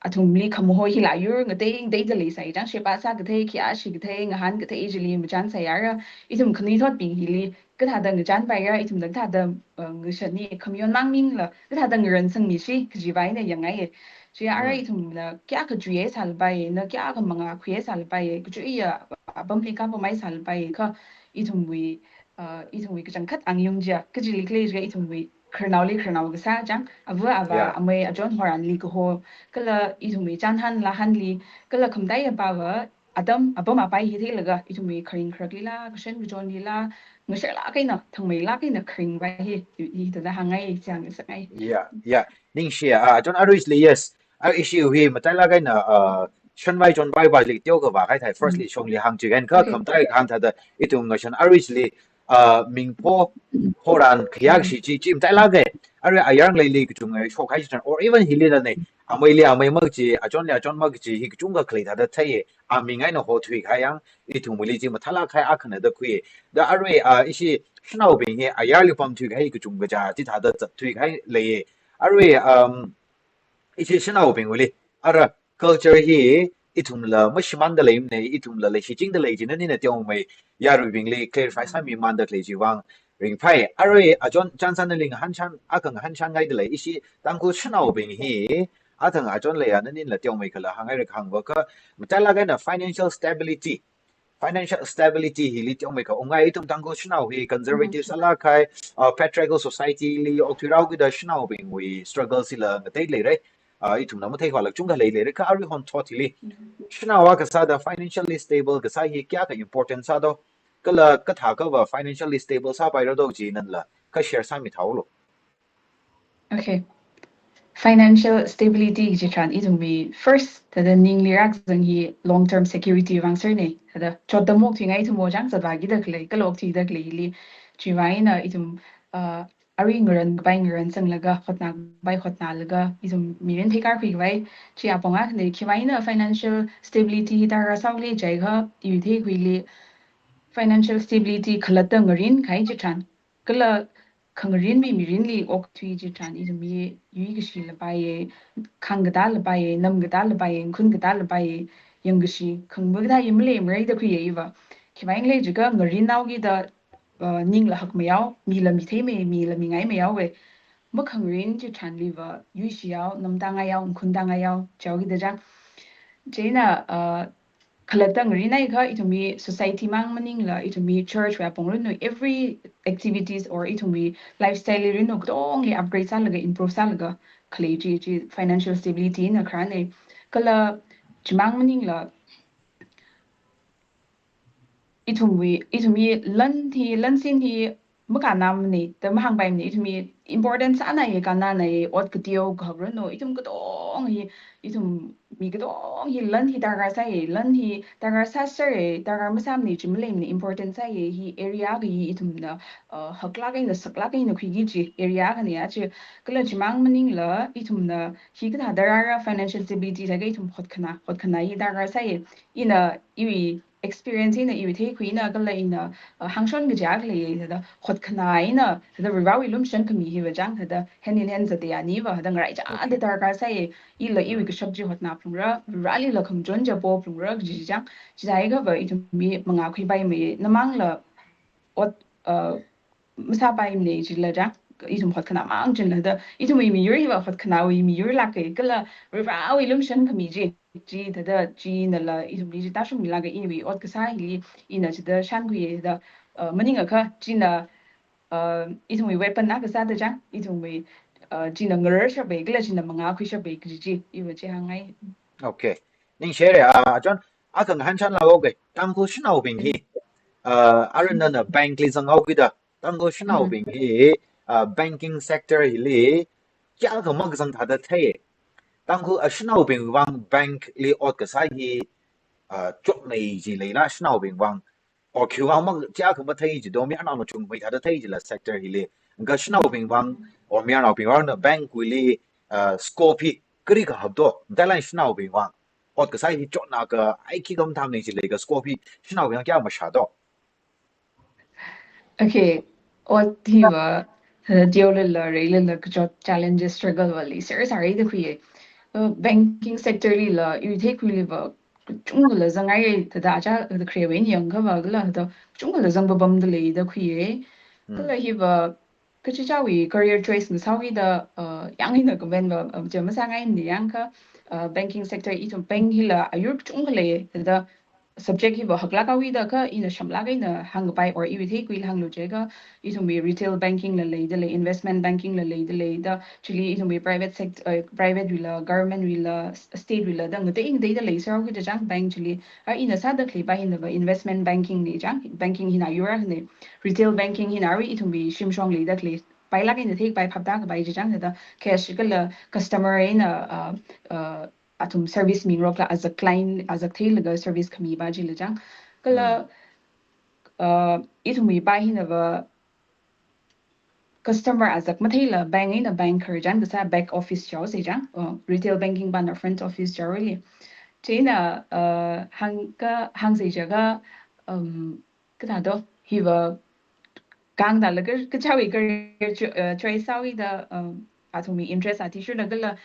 athumli khamahoi hila yur ngatei ngateida leisai chang, sheba sākathei, khayā shikathei, ngahānkathei chili machānsai ara, ithum khanuithotbing hili, kathāda ngachānpaira, ithumna kathāda, uh, ngashan hi, khamayon mang maningla, kathāda ngaransangmishi, kajiva ina yangngaiye. Chi ara Mm. ithumna kayākha chuiye sālapai, na kayākha mangā khuiye sālapai, kachuiya apamli kapamai sālapai, kha ithumwui, uh, ithumwui kachangkhat angayung chiya, kachili khalei chiya ithumwui khararnaoli khararnao kasā chang, ava ava, yeah, amei achon horanli kaho, kala ithumwui chānhan lahanli, kala khamataiya pava, atam, apam apai hi theilaga, ithumwui kharing kharaklila, kashan kachonlila, ngasharlāk eina, thangmeilāk eina kharingpai hi, hi thāda hāngngai, chang sakngai. Yeah, yeah. Ningshi, ah, achon aruili, yes. Ah, ishi hi matailāk eina, ah, shanvai chonvai vali teokha vākahai thai, firstly, mm, shongli hāngchikha, okay, khamtai hāng thāda, ithum ngashan aruili, ah, mingpho, horan, khayak, mm, shi chi, chi matailāka. Arui ayar ngaleili kachunga shokhai chitharan, or even hilila nei, ameili amei makachi, achonli achon makachi, hi kachungkha khalei thāda theiya, aming eina hothuikahai yang, ithumwuili chi mathālāk kahai akhana da khui. Da arui, ah, ishi shanaobing hi ayarli pamthuikahai kachungkha chi thāda zatthuikahai leiya. Arui, um, ishi shanaobingwuili, ara culture hi ithumla mashimānda leimana, ithumla leishichingda lei jina nina teomei, yaruibingli clarify sāmimānda khalei chiwui vang ringphai. Arui achon chānsānali ngahānshan, akha ngahānshan ngaida lei, ishi Tangkhul shanaobing hi, athang achon leiya naninla teomei kala hāngngaira kahāngva kha, matailāk eina financial stability. Financial stability hili teomeikha umngai, ithum Tangkhul shanao hi conservative, mhm, sālāk kahai, uh, patriarchal society li okthuirao kida shanaobingwui struggle chila ngatei leira. Uh, ithumna matheikhavai kachungkha leileira, kha aruihon thot hili, mhm, shanao akha sāda financially stable kasā hi kayākha important sādo, kala kathākhava financially stable sāpairado chi nala kha share sāmithālu. Okay. Financial stability chitharan ithumwui first thāda ningli rākazang hi long term security vang sernei. Thāda chotda maokthuingai ithum ojang zatvākida khalei, kala okthuida khaleili. Chiwui vang eina ithum, uh, arui ngarankapai ngaransanglaga, hotnākapai hotnālaga, ithum mirin theikar khuikhavai. Chi apong akhana, khiwui vang eina financial stability hi darkar sāhaoli jiakha, iwui theikhuili financial stability khalatta ngarinkahai chitharan, kala khangarinwui mirinli okthui chitharan ithum hi yuikashi lapaiya, khāng katā lapaiya, nam katā lapaiya, khun katā lapaiya, yangkashi, khangva katā hi maleimarei da khuiya iva. Khiwui vang khala jiakha ngarinhaokida, uh, ningla hakmayao, mila mitheimei, mila mingaimayaowa. Makhangarin chitharanliva, yuishiyao, nam tāngaiyao, khun tāngaiyao, chaokida chang. Chieina, uh, khalatta ngarinhaiakha ithumwui society mang maningla, ithumwui church wui apong rinlu, every activities or ithumwui lifestyle li rinlu katongli upgrade sālaga, improve sālaga khalei chi, chi financial stability na kharāna. Kala chimang maningla, ithumwui, ithumwui lan hi, lansin hi, makānamana, da mahāngpaimana, ithumwui important sānai, kānānai, ot kateo kahak ranu, ithum katong hi, ithum mi katong hi lan hi darkar sāya, lan hi darkar sāsera, darkar masāmana chi maleimana, important sāya, hi area akha hi ithumna, uh, haklāk eina, saklāk eina khuiki kaji area akhana ya chi, kala chimang maningla, ithumna, hikathā darkar financial stability sākha ithum hotkhanā, hotkhanā hi darkar sāya, ina iwui experience eina iwui theikhui eina kala ina, uh, hāngshon kaji akha leiya, thāda hotkhanā eina, thāda Varivarāwui lumashan khami hiva chang, thāda hand in hand zatta ya niva, thāda ngaraichāda, okay, darkar sāya, ila iwui, mm, kashap chi hotnā phalungra, Varivarālila khangachon chi po phalungra, kaji chang, chithāhaiakhava ithum mi mangā khuipaimei, namangla ot, uh, masāpaimana chila chang, ithum hotkhanā mang chila thāda, ithumwui miyur hiva hotkhanāwui miyur lāka, kala Varivarāwui lumashan khami chi, chi thāda, chinala ithumli chi tāshungmilāka iwui ot kasā hili, ina chithāda shānkhuiya thāda, uh, maningakha, china, uh, ithumwui weapon akha sāda chang, ithumwui, uh, china ngararshapa, kala china mangā khuishapa kaji chi, iva chi hāngngai. Okay. Ningshire, ah, achon, akha ngahānshanla, okay. Tangkhul shanaobing hi, uh, arui nana bank li zanghaokida, Tangkhul shanaobing hi, uh, banking sector hili, kayākha makazang thāda thei. Tangkhul, uh, shanaobing vang bank li ot kasā hi, uh, chotnei chi leila shanaobing vang. Or khiwui vang mak, kayākha mathei jido, mayarnao machungmei thāda thei jila sector hili. Kha shanaobing vang, or mayarnaobing vangna bank wuili, uh, scope hi, kali kahap do, matailāk eina shanaobing vang. Ot kasā hi chotnāka, ai khikha mathāmana chi leikha scope hi, shanaobing vang kayā mashādo. Okay, ot hiva, uh, teolala, reilala, kachot challenges, struggle vali, ser sāra da khuiya. Uh, banking sector lila, iwui theikhuiliva, kachungkhala zangngai, thāda aja, thāda khare wui eina yangkhava kala, thāda kachungkhala zangpapamda lei da khuiya. Hmm. Kala hiva, kachichāwui career choice ngasaokida, uh, yang hina comment va, uh, chi masāngaimana yangkha, uh, banking sector ithum bank hila ayur kachungkha lei, thāda subject hiva haklāk awida kha ina shamlāk eina hāngkapai or iwui theikhuila hānglu jiakha, ithumwui retail banking la leidalei, investment banking la leidalei da, chili ithumwui private sect-, uh, private wuila, government wuila, s-, state wuila da ngatei ngateida leisāra kida chang bank chili. A ina sāda khaleipa hinava investment banking na chang, banking hina yura ne, retail banking hina arui ithumwui shimshong leida khalei pailāk eina theikapai phaptākapai chi chang da, cash kala customer eina, uh, uh, athum service mingarokla as a client, as a theilaga service khamipa chila chang. Kala, uh, ithumwui pa hinava customer azak matheila bank eina banker chang kasā back office jihaosei chang, uh, retail banking pana front office jihaorali. Chieina, uh, hāngka, hāngsei jiakha, um, kathāda hiva kangda laga kachichāwui career cho-, uh, choice sāwida, um, athumwui interest athishurda kala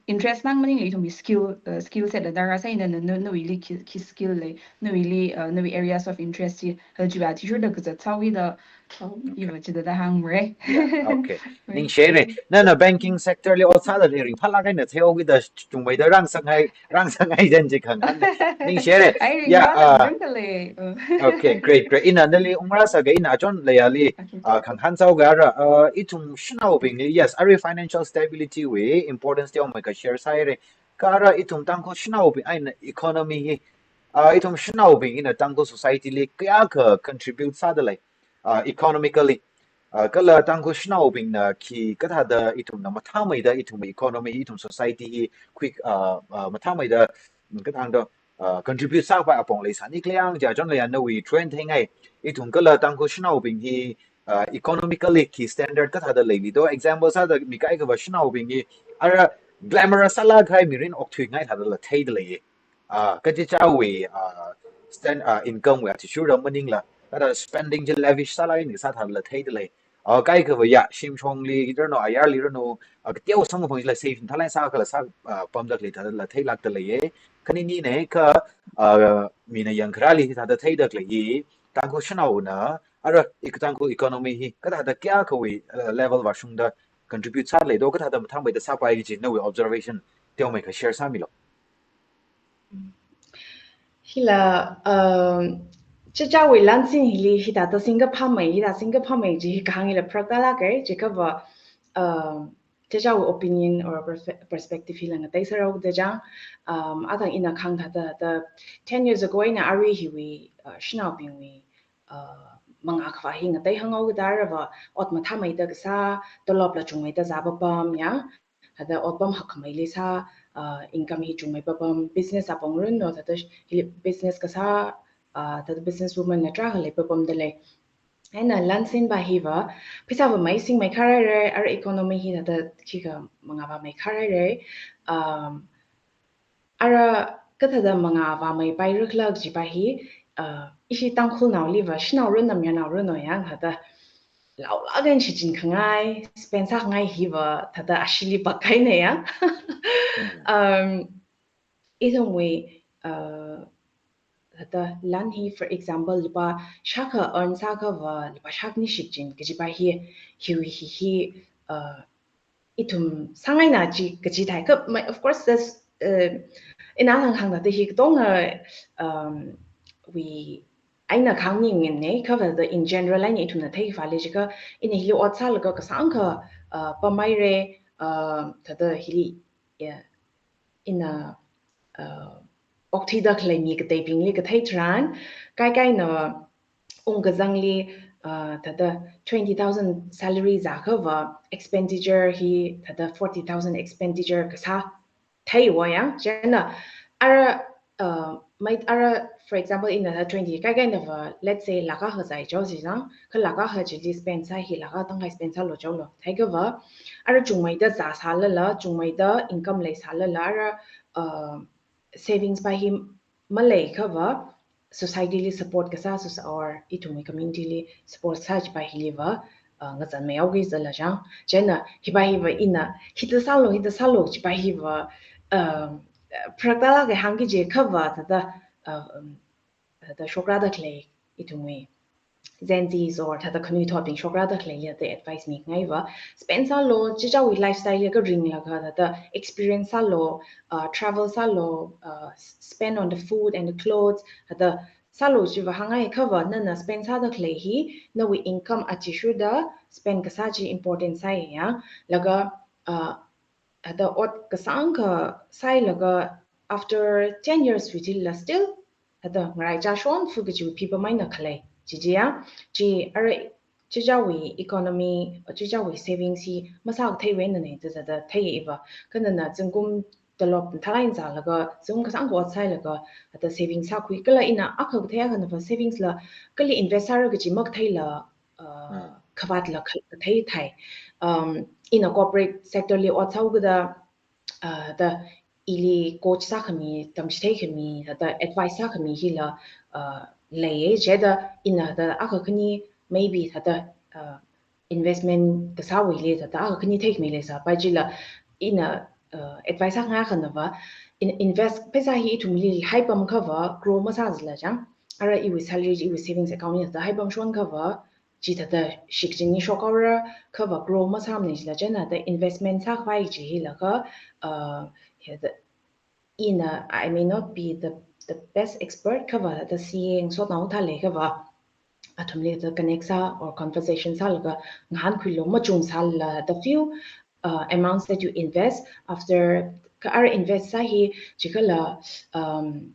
interest mang maningla ithumwui skill, uh, skill set la dara sāi na, na, na, nawuili khi, khi skill lei, nawuili, uh, nawui areas of interest chi, uh, chiva athishurda kazat sāwida, um, iva chida da hāngmara. Yeah, okay. Ningshire. Nana banking sector li ot sāda leiring phalāk eina theokida chungmeida rāngasakngai, rāngasakngai jen chi khangahān. Ningshire. Ai, yeah, ringphālāk uh, ringphālāk lei. Uh. Okay, great, great. Ina nali ungrāsāga ina achon leiali, okay, uh, khangahān sāoga ara, uh, ithum shanaobingli, yes, arui financial stability wui importance teomeikha share sāhaire. Kha ara ithum Tangkhul shanaobing eina economy hi, uh, ithum shanaobing eina Tangkhul society li kayākha contribute sādalei, uh, economically. Uh, kala Tangkhul shanaobingna khi kathāda ithumna mathāmeida ithum economy, ithum society hi quick, uh, uh, mathāmeida, mm, kathāda, uh, contribute sāpai apong leisāni khala yang, ja chon leiya nawui trend theingai. Ithum kala Tangkhul shanaobing hi, uh, economically khi standard kathāda leili do. Example sāda mi kaikhava shanaobing hi, ara glamorous sālāk kahai mirin okthuingai thāda la theidalei. Ah, kachichāwui, ah, stand, ah, income wui athishurda maningla, ara spending chi lavish sālāk eina sā thāda la theidalei. Ah, kaikhava ya, shimshongli ranu, ayarli ranu, ah, kateo samkaphang chila save thālāk sākhala sā, ah, pamda khalei thāda la theilākdaleiye. Khanini ne kha, ah, mina yangkharāli thāda theida khalei hi, Tangkhul shanaona, ara, ik Tangkhul economy hi, kathāda kayākhawui, ah, level vāshungda contribute sālei do, kathāda mathāmeida sāpai chi nawui observation teomeikha share sāmilu. Hila, um, chichāwui lansin hili hithāda singkaphāmei, hithāda singkaphāmei chi hi kahāng hila pharāklāka, chiakhava, um, chichāwui opinion or perspe-, perspective hila ngatei sāra kida chang, um, athang ina kahāng thāda, thāda ten years ago eina arui hiwui, uh, shanaobingwui, uh, mangā khavā hi ngatei hānghao kida arava, ot mathāmeida kasā, tolop la chungmeida zā papam ya, thāda otpam hakkhameili sā, uh, income hi chungmei papam, business apong ranu, thāda hili business kasā, uh, thāda business woman na tarākha lei papamdalei. Eina lansinpa hiva, pheisāva mei singmeikharhaire, ara economy hi thāda khikha mangāva meikharhaire. Um, ara kathāda mangāva meipairakhala kajipa hi, uh, ishi Tangkhulnaoliva, shanao ranu, mayarnao ranu ya, thāda laolāk eina shichin khangai, spend sākhangai hiva, thāda ashili pak kahaina ya. Mm. Um, ithumwui, uh, thāda lan hi, for example, lupā shākha earn sākhava, lupā shākhani shichin kajipa hi, hiwui hi hi, uh, ithum sāngaina chi kachithei kha, mai, of course, this, uh, ina hānghāngda hi katonga, um, wui eina kahāng maningmana, kha thāda in general eina ithumna theikhavāli jiakha, ina hili ot sālaga kasāngkha, uh, pamhaire, uh, thāda hili, ya, ina, uh, okthuida khalei mi kateibingli kathei tharan, kaikaina ungkazangli, uh, thāda twenty thousand salary zākhava expenditure hi thāda forty thousand expenditure kasā theiwo ya, chieina ara, uh, mai ara, for example, ina thāda twenty, kaikainava, let's say, lakh akha zāi jihaosi chang, kha lakh akha chili spend sā hi lakh akha tangkhai spend sālu jihaolu. Theikhava, ara chungmeida zāsālala, chungmeida income leisālala, ara, uh, savings pa hi maleikhava, society li support kasā, soci-, or ithumwui community li support sā chipa hiliva, uh, ngazanmei haoki zala chang. Chieina hipa hiva ina, hithāda sālu, hithāda sālu chipa hiva, um, pharāklāka hāngki jiakhava, thāda, uh, um, thāda shokrāda khalei ithumwui Gen Zs or thāda khanuithotbing shokrada khaleili thāda advice mingaiva. Spend sālu, chichāwui lifestyle ya kharing laga thāda experience sālu, uh, travel sālu, uh, s- spend on the food and the clothes, thāda sālu chiva hāngai. Khava nana spend sāda khalei hi, nawui income athishurda spend kasā chi important sāya. Laga, uh, thāda ot kasāngkha sāhailaga after ten years wui chilila still thāda ngaraichā shonfa kajiwui phipam eina khalei chi chiya. Chi ara chichāwui economy, chichāwui savings hi masākatheiwui einana thāda theiya iva. Kha nana zingkum tolop mathālāk eina zālaga zingkum kasāngkha ot sāhailaga thāda savings sākhui, kala ina akha kathei akhanava savings la kali invest sāra kaji makatheila, uh, khavātla kha- kathei thai. Um, ina corporate sector li ot sāhaokida, uh, thāda ili coach sākhami, tamchitheikhami, thāda advice sākhami hila, uh, leiya. Chithāda ina thāda akha khani maybe thāda, uh, investment kasāwuili thāda akha khani theikhami leisāpai chila ina, uh, advice sāngai akhanava in- invest pheisā hi ithumli haipam khava grow masāzala chang. Ara iwui salary, iwui savings account li thāda haipam shon khava chi thāda shikachinli shokhaora, khava grow masāmana chila chieina thāda investment sākhavai chi hilaga, uh, thāda ina, I may not be the, the best expert, khava thāda C A ngasotnao thālei khava athumli thāda connect sā or conversation sālaga ngahānkhuilu, machungsālala the few, uh, amounts that you invest after kha ara invest sā hi chikhala, um,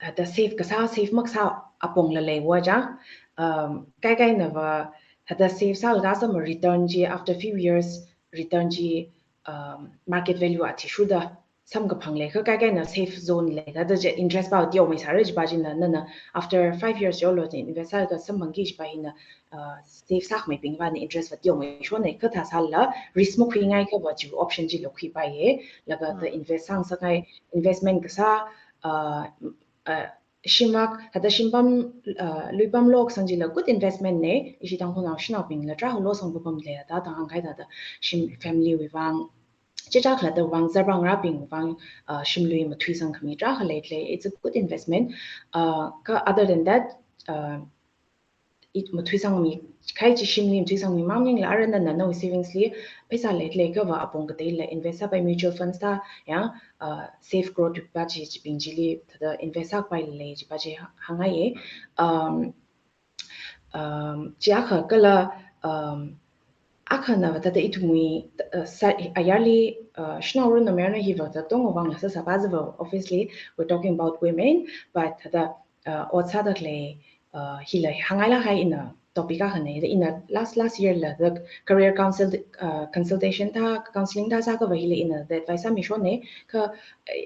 thāda save kasā, save makasā apongla leiwa chang. Um, kaikainava thāda save sālaga sāma return chi after few years return chi, um, market value athishurda samkaphang lei, kha kaikaina safe zone lei, thāda chi interest pa teomeisāra chipa china nana after five years yolo chi invest sālaga samphangki chipa hina, uh, save sākhameibingvana interest va teomeishonna, kha thāsālala risk makhuingai khava chi option chila khuipaiya. Laga thāda invest sāngasakngai investment kasā, uh, uh, shimvak, thāda shimpam, uh, luipam lokasang chila good investment na, ishi Tangkhulnao shanaobingla tarākha losang papam lei, thāda hāngkahai thāda shim family wui vang, chichākha thāda vang, zarbang rabing vang, uh, shimlui mathuisangkhami tarākha leilei, it's a good investment. Uh, kha other than that, uh, it mathuisangmi, khai chi shimli mathuisangmi maningla ara nana nawui savings li pheisā leilei khava apong kateila invest sāpai mutual funds thā, ya, uh, safe growth pa chi chibing chili thāda invest sāpai lei chipa chi hā- hāngngaiya. Um, um, chi akha kala, um, akhana thāda ithumwui, uh, sā- ayarli, uh, shanao run namerna hiva thāda tongwui vangla sāsāpa zava, obviously, we're talking about women, but thāda, uh, ot sāda khalei, uh, hila hāngngailāk kahai ina topic akhana, thāda ina last, last year la the career counsel, uh, consultation thā, counseling thā sākhava hila ina the advice sāmishonna, kha, uh,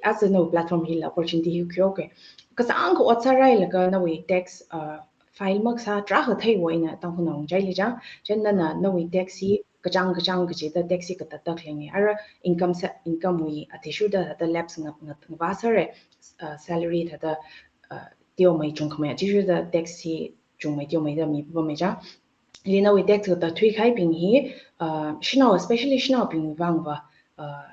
as a no platform hila opportunity hi khuihaoke. Kasāngkha ot sārailaga nawui tax, uh, file makasā tarākha theiwa ina Tangkhulnao ngachaili chang. Chieina nana nawui tax hi kachāng kachāng kaji thāda tax hi katatda khaleinga. Ara income sa- income wui athishurda thāda lapse nga- nga- ngavāsāra, uh, salary thāda, uh, teomei chungkhamei athishurda tax hi chungmei teomeida mipapamei chang. Ili nawui tax katatthui kahaibing hi, uh, shanao, especially shanaobing vangva, uh,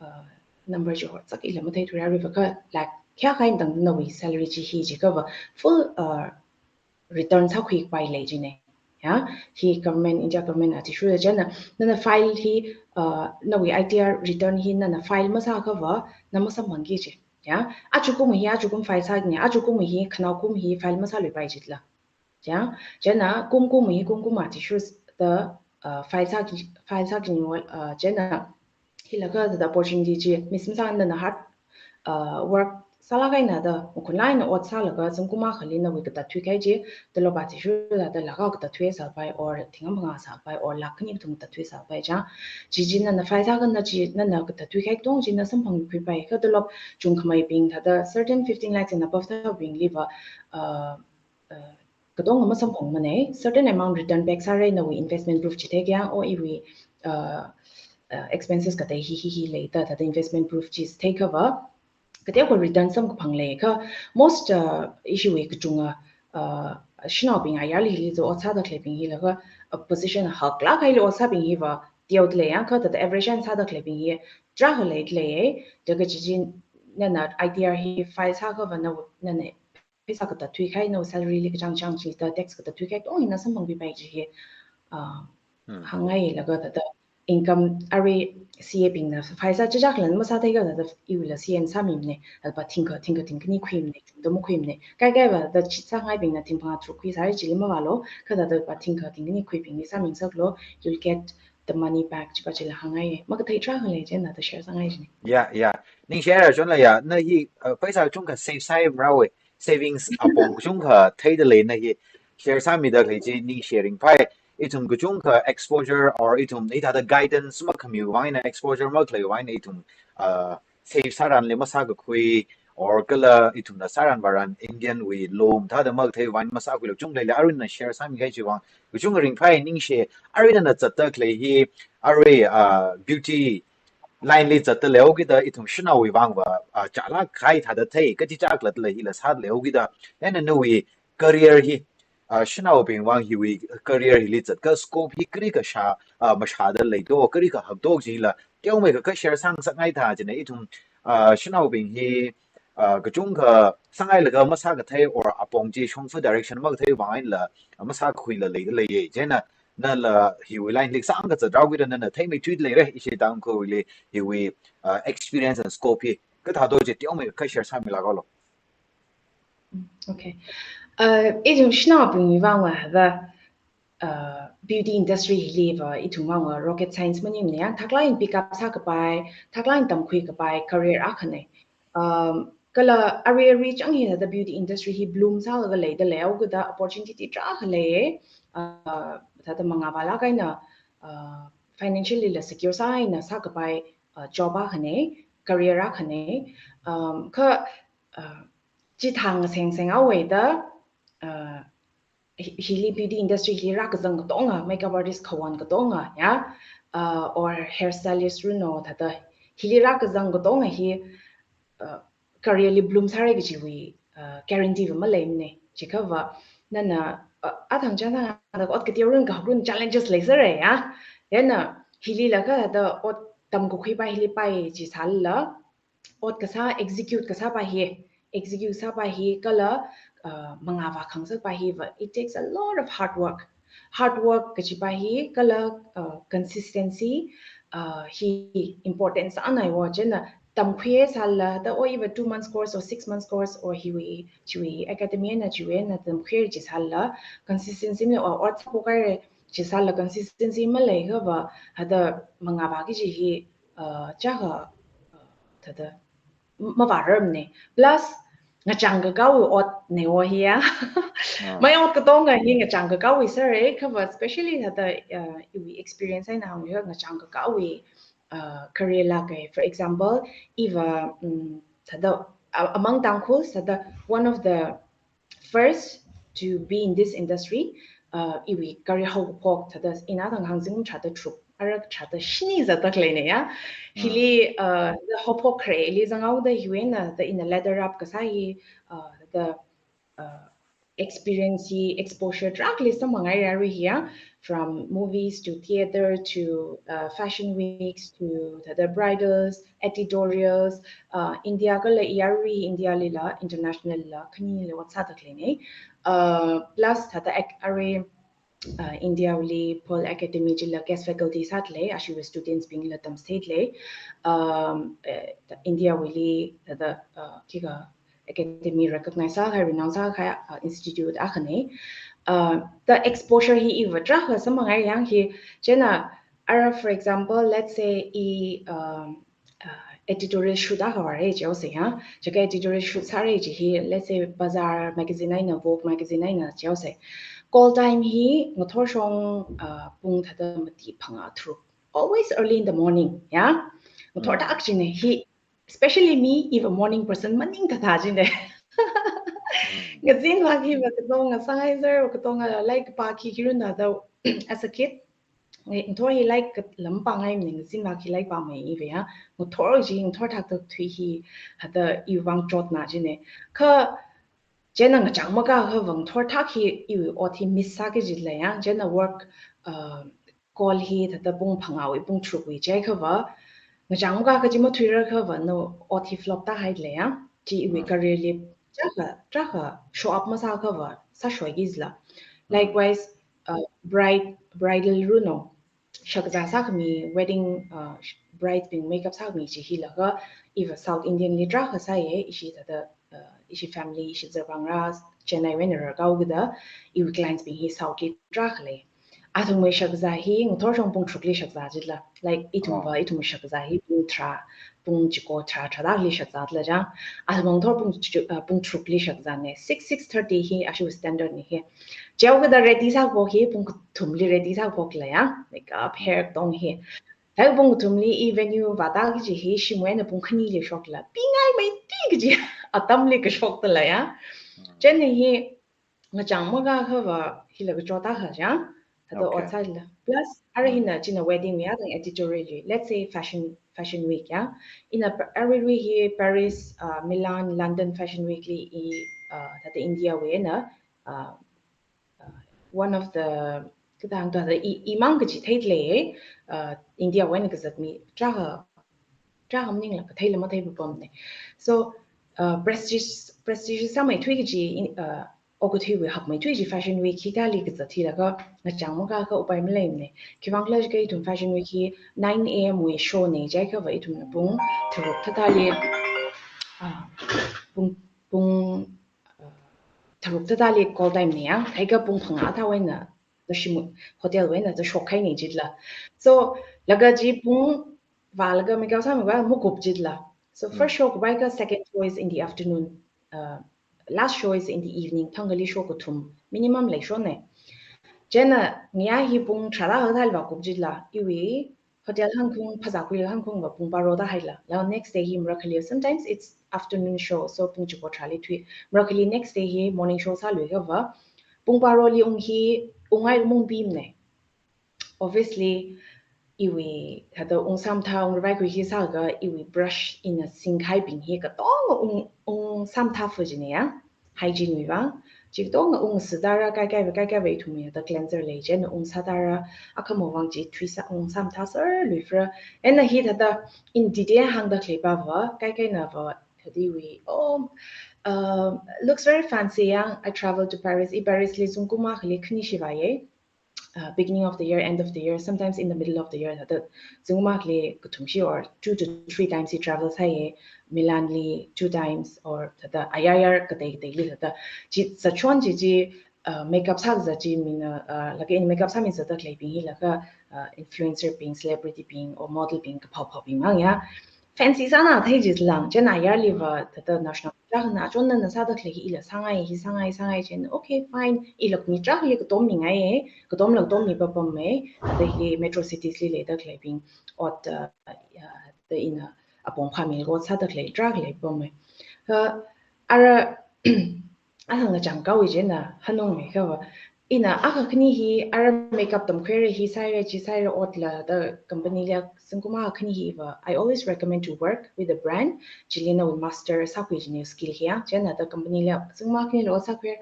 uh, number chi horzak ila matheithurai, aruiva kha lakh kayākha eina tangda nawui salary chi hi chikhava full, uh, return sākhuipai lei china. Ya, hi government, India government athishurda chieina nana file hi, uh, nawui I T R return hi nana file masākhava na masamphangki chi. Ya, ajakum hi ajakum file sākhangai, ajakum hi khanao kum hi file masāluipai chila. Ya, chieina kum kum hi kum kum athishurda, uh, file sāki, file sāki ni, uh, chieina hilaga thāda opportunity chi miss masāna, nana hard, uh, work sālāk eina thāda makhunlāk eina ot sālaga zingkum akhali nawui katatthui kahai chi, tolop athishurda thāda lakh akha katatthui sāpai or thing amphangā sāpai or lakh khani kathum katatthui sāpai chang. Chi chi nana file sākahai chi nana katatthui kahai katonga chi na samphangkhuipai, kha tolop chungkhameibing thāda certain fifteen lakhs and above thābingliva, uh, uh, katonga masamphangmana, certain amount return back sāra, nawui investment proof chitheikha, o iwui, uh, uh, expenses katei hi hi hi leida thāda investment proof chi theikha va, kateokha return samkaphang lei. Kha most, uh, ishiwui kachunga, uh, shanaobing ayarli hili thāda ot sāda khaleibing hilaga, uh, position haklāk kahaili ot sābing hiva teoda lei, ya, kha thāda average eina sāda khaleibing hi tarākha leida lei, thāda kaji chi nana I T R hi file sākhava na, nana pheisā katathui kahai, nawui salary li kachāng chāng chi thāda tax katathui kahai katonga ina samphangkhui pai chi hi, uh, hāngngai laga thāda income arui C A bingna pheisā chachak lan masāthei kha thāda iwuila C A na sāmimana, thāda pathing kha, thing kha thing khani khuimana, thāda makhuimana. Kaikai va thāda chithāngaibingna thing phangā tharuk khuisāra chili mavālu, kha thāda pathing kha thing khani khuibingli sāmingasaklu, you'll get the money back, chiva chila hāngngai. Makathei tarākha lei, chieina thāda share sāngai chine. Ya, ya. Ningshi haira chonla ya, na hi, uh, pheisā kachungkha save sāi marao, savings apong kachungkha theida lei na hi share sāmida khalei chi ningshi ringphai. Ithum kachungkha exposure or ithum hithāda guidance makhamiwui vang eina, exposure makhaleiwui vang eina ithum, uh, save sāranli masākakhui, or kala ithumna sāran vāran Indian wui law thāda makatheiwui vang eina masākhuilu kachungkha leila, aruina share sāmi kahai chiwui vang kachungkha ringphai. Ningshi, arui nana zatda khalei hi, arui, uh, beauty line li zatda leihao kida ithum shanaowui vang va, uh, chālak kahai thāda thei, kachichā kala thāda lei hila sāda leihao kida, then nawui career hi, uh, shanaobing vang hiwui career hili zatkha scope hi kali kashā, uh, mashāda leido, kali kahakdo chila teomeikha kha share sāngasakngai tha chine. Ithum, uh, shanaobing hi, uh, kachungkha sāngai laga masākathei or apong chi shongfa direction makathei vang einala, uh, masākhuila leida leiya. Chieina nala hiwui line li sāngazatrao kida nana theimeithui leira, ishi Tangkhulli hiwui, uh, experience and scope hi kathādo chi teomeikha share sāmilāklu. Mm, okay. Uh, ithum shanaobingwui vang va thāda, uh, beauty industry hili va ithum vang va rocket science maningmana ya, thaklāk eina pick up sākapai, thaklāk eina tamkhuikapai career akhana. Um, kala arui arui chang hi thāda beauty industry hi bloom sālaga leida leihaokida opportunity tarākha lei, uh, thāda mangā vālāk eina, uh, financially la secure sāeina sākapai, uh, job akhana, career akhana. Um, kha, uh, chithāng seng seng awei da, uh, hi-, hili beauty industry hili rākazang katonga, makeup artist khawon katonga, ya, uh, or hairstylist runo thāda hili rākazang katonga hi, uh, career li bloom sāra kajiwui, uh, guarantee va maleimana. Chiakha va, nana, uh, athang chānthang da ot kateo run kahak run challenges leisāra ya. Then, uh, hilila kha thāda ot tamkakhuipa hili pai chisālala, ot kasā, execute kasāpa hi, execute sāpa hi kala, uh, mangā vākhangasakpa hi va, it takes a lot of hard work. Hard work kajipa hi kala, uh, consistency, uh, hi important sānai wo. Chieina tamkhui sālala, thāda oi va two months course or six months course or hiwui, chiwui academy eina chiwui eina tamkhui chisālala, consistency maleila or ot sāphokhai chisālala consistency maleiakha va, thāda mangā vāki kaji hi, uh, chākha, uh, thāda m-, mavārarmana. Plus, ngachang kakāwui otna wo hi ya. Ah. Mai ot katonga hi ngachang kakāwui sāra, kha va especially thāda, uh, iwui experience eina hāngluiakha ngachang kakāwui, uh, career lāka. For example, iva, um, thāda, uh, among Tangkhul, thāda one of the first to be in this industry, uh, iwui career haokaphok thāda ina thang hāngzing tharāda tharuk, ara tharāda shini zatda khaleina ya. Mm. Hili, uh, thāda haophok khareli zanghaoda hiwui eina thāda ina ladder up kasā hi, uh, thāda, uh, experience hi, exposure tarākhali samphanghaira arui hi ya, from movies to theatre to, uh, fashion weeks to thāda bridals, editorials, uh, India kala i arui India lila, international la, khanili ot sāda khaleina. Uh, plus thāda ac-, arui, uh, India wuli Pearl Academy chila guest faculty sāda lei, ashiwui students bingla tamchithei lei. Um, uh, India wuli thāda, uh, khikha academy recognize sākahai, renown sākahai, uh, institute akhana. Uh, thāda exposure hi iva tarākha samphanghai yang hi, chieina ara, for example, let's say i, um, uh, editorial shoot akha vāra jihaosa ya. Chiakha editorial shoot sāra kaji hi, let's say, Bazaar magazine eina, Vogue magazine eina jihaosa. Call time hi ngathor shong, uh, pung thāda mati phangā tharuk. Always early in the morning, ya. Ngathor Mm. thak chine hi, especially me, iva morning person maningthatha chine. Mm. Ngazin vak hi va katonga sāngai sir, va katonga lairik pāki kirun thāda as a kid. Nge, ngathor hi lairik ka lam pāngaimana, ngazin vak hi lairik pāmei iva ya. Ngathor chi, ngathor thak thak thui hi, thāda iwui vang chotna chine. Kha, chieina ngachang makā kha va ngathor thak hi iwui ot hi miss sāki kajila ya. Chieina work, uh, call hi thāda pung phangāwui, pung tharukwui jiakha va, ngachang makā kaji mathuira kha va, nawui ot hi flop tāhaida lei ya. Chi iwui Mm. career li tarākha, tarākha show up masākhava, sāshoiki jila. Likewise, uh, bride, bridal runo, shakzā sākhami, wedding, uh, bride bing makeup sākhami chi hilaga, iva South Indian li tarākha sāya, ishi thāda, uh, ishi family, ishi Zarpang rā, Chennai wui eina rarkahao kida, iwui clients bing hi South li tarākha lei. Athumwui shakzā hi ngathor shong pung tharukli shakzā jila. Like, ithumva, ithum shakzā hi pung tharā, pung chiko tharā, tharāda kali shakzā jila chang. Athum ngathor pung chu-, uh, pung tharukli shakzāna. Six, six thirty hi, ashiwui standard na hi. Chihaokida ready sākaphok hi, pung kathumli ready sākaphok laya. Makeup, hair, katong hi. Thāda pung kathumli i venue vāda kaji hi, shimwui eina pung khanili shokla. Pingaimei ti kaji, atamli kashokta laya. Chieina hi, ngachang makākhava hila kachot akha chang. Thāda ot sāla. Plus, ara hina china wedding wui akha editorial li. Let's say fashion, fashion week ya. Ina pa-, every week hi Paris, uh, Milan, London fashion week li i, uh, thāda India wui eina, uh, uh, one of the, kathāda hāngda i, imang kaji theilei, uh, India wui eina kazatmi tarākha, tarākha maningla katheila mathei papamna. So, uh, prestige, prestige sāmeithui kaji, uh, okathuiwui hakmeithui kaji fashion week hi kali kazat hilaga ngachang makākha upai maleimana. Khiwuivang khala jiakha ithum fashion week hi nine A M wui show na jiakhava ithumna pung tharuk thāthāli, ah, pung, pung, ah, tharuk thāthāli call time na ya, thākha pung phangā thāwui eina, thāda shim hotel wui eina thāda shokhaina jila. So, laga chi pung vālaga makeup sāmiva makup jila. So first show kuphaikha second show is in the afternoon. Uh, last show is in the evening. Thangkhali show kathum minimum leishona. Chieina ngayā hi pung tharāda hāngda vākup jila. Iwui hotel hangkhaung, phazā khuilaga hangkhaungva pung baro thāda haila. Laga next day hi marakhali. Sometimes it's afternoon show, so pung chiko tharāli thui. Marakhali next day hi morning show sāluikhava, pung baroli ung hi, ungngai mung bimna. Obviously, iwui, thāda ungsāmathā, ungravai khui hi sālaga, iwui brush ina singkhaibing hi katonga ung, ungsāmathā fujina ya, hygiene wuiva. Chi katonga ungsāda rā kaikaiva, kaikaiva ithumwui thāda cleanser lei chieina ungsāda rā, akhamawui vang chi thuisa ungsāmathā sārluifra. Eina hi thāda in detail hāngda khalei pava, kaikainava, thāda iwui, oh, um, looks very fancy ya, I traveled to Paris. I Paris li zingkum akhali khani shivāya. Uh, beginning of the year, end of the year, sometimes in the middle of the year, thāda zingkum akhali kathum shi or two to three times hi travel sāya, Milan li two times or thāda ayar ayar katei kateili thāda. Chi zachon chi chi, uh, makeup sākazat chi mina, uh, laga ina makeup sāmizatda khaleibing hilaga, uh, influencer bing, celebrity bing, or model bing, kaphao phaobing mang ya. Fancy sāna thei jilang, chieina ayarliva, thāda national Rākhana achonna na sāda khalei hi ila sāngai, hi sāngai, sāngai chieina, okay, fine. Ila mi tarākhali katom mingai, katomla katom mi papamma, thāda hi metro cities li leida khaleibing, ot, uh, ya, thāda ina apong phāmilga ot sāda khalei tarākha leipamma. Uh, ara, ahang ngachang kawi chieina, hanungmei kava, ina akha khani hi, ara makeup tamkhuira hi sāhaira, chi sāhaira otla thāda company liya zingkum akha khani hiva, I always recommend to work with a brand, chili nawui master sākhui kajina skill hi ya, chieina thāda company liya zingkum akha khanila ot sākhuira.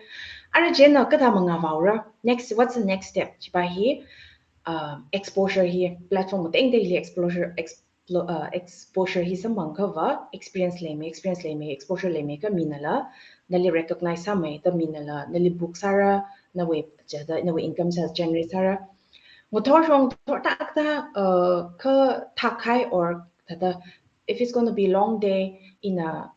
Ara chieina kathā mangā vāura, next, what's the next step? Chiva hi, uh, exposure hi, platform tengtengli exposure, ex-, plo-, uh, exposure hi samphang akhava, experience leimei, experience leimei, exposure leimei kha minala, nali recognize sāmei da minala, nali book sāra, nawui, chithāda, nawui income sā generate sāra. Ngathor shong thor tak ta, uh, kha thak khai or thāda, if it's gonna be long day, ina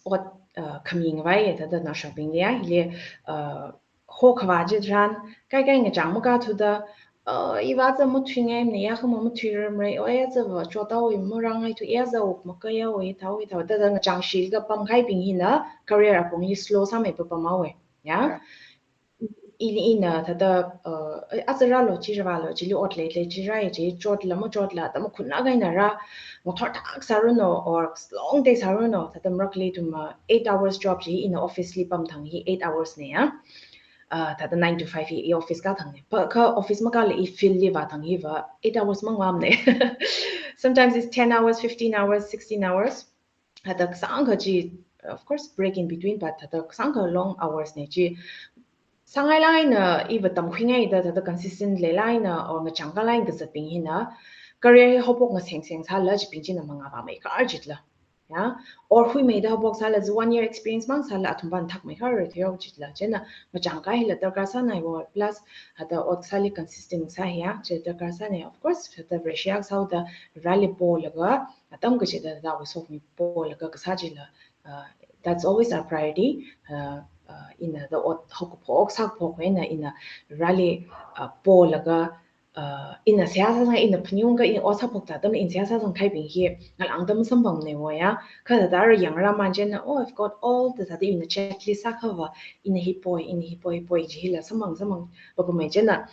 ot, uh, khami ngavai, thāda nashokbingli ya, hili, uh, hokhavā chitharan, kaikai ngachang makathuda, uh, iva za mathuingaimana, ya kha ma mathuiramra, oya za va chotawui marangaithu, ya za wuk makayawui, thawui, thawui, thāda ngachang shilga pamkahaibing hina, career apongli slow sāmei papamhaowa, ya. Ina, ina, thāda, uh, aja rālo, chi rāvālo, chili ot lei, lei, chi rāya, chi chotla, machotla, thāda makhunna kahaina rā, ngathor tak sāruno, or long day sāruno, thāda marakhali ithum, uh, eight hours job chi, ina office li pamthang hi eight hours na ya. Uh, thāda nine to five hi, i office kathang na. Pa, kha office makāla i field li vāthang hiva, eight hours mang mamna. Sometimes it's ten hours, fifteen hours, sixteen hours. Thāda kasāngkha chi, of course, break in between, but thāda kasāngkha long hours na chi. Sāngailāk eina, iva tamkhuingaida, thāda consistent leilāk eina, or ngachang kalāk eina kazatbing hina, career hi haophok ngasengseng sāla chibing china mangā vāmei kar chitla. ya, or huimeida haophok sāla chi one year experience mang sāla athum pāna thakmei khararei theihaowa chila, chieina ngachang kahai hila darkar sānaiwo, plus hithāda ot sāli consistent sāhaiya chi darkar sānai. Of course, hithāda Vareshi akha sāhaoda Vareli polaga, atam kachida thāda awui sokhami polaga kasā chila, uh, that's always our priority. Uh, uh, ina thāda ot haokaphok sākaphok eina ina Vareli, uh, polaga, uh, ina seihā sāsang, ina phaning ungkha, ina ot sāphok thāda atam ina seihā sāsang kahaibing hi ngalāngda masamphangneiwo ya. Kha thāda ara yangra man chieina, oh, I've got all the, thāda ina checklist sākhava, ina hi poi, ina hi poi, poi chi hila samphang samphang papamei chieina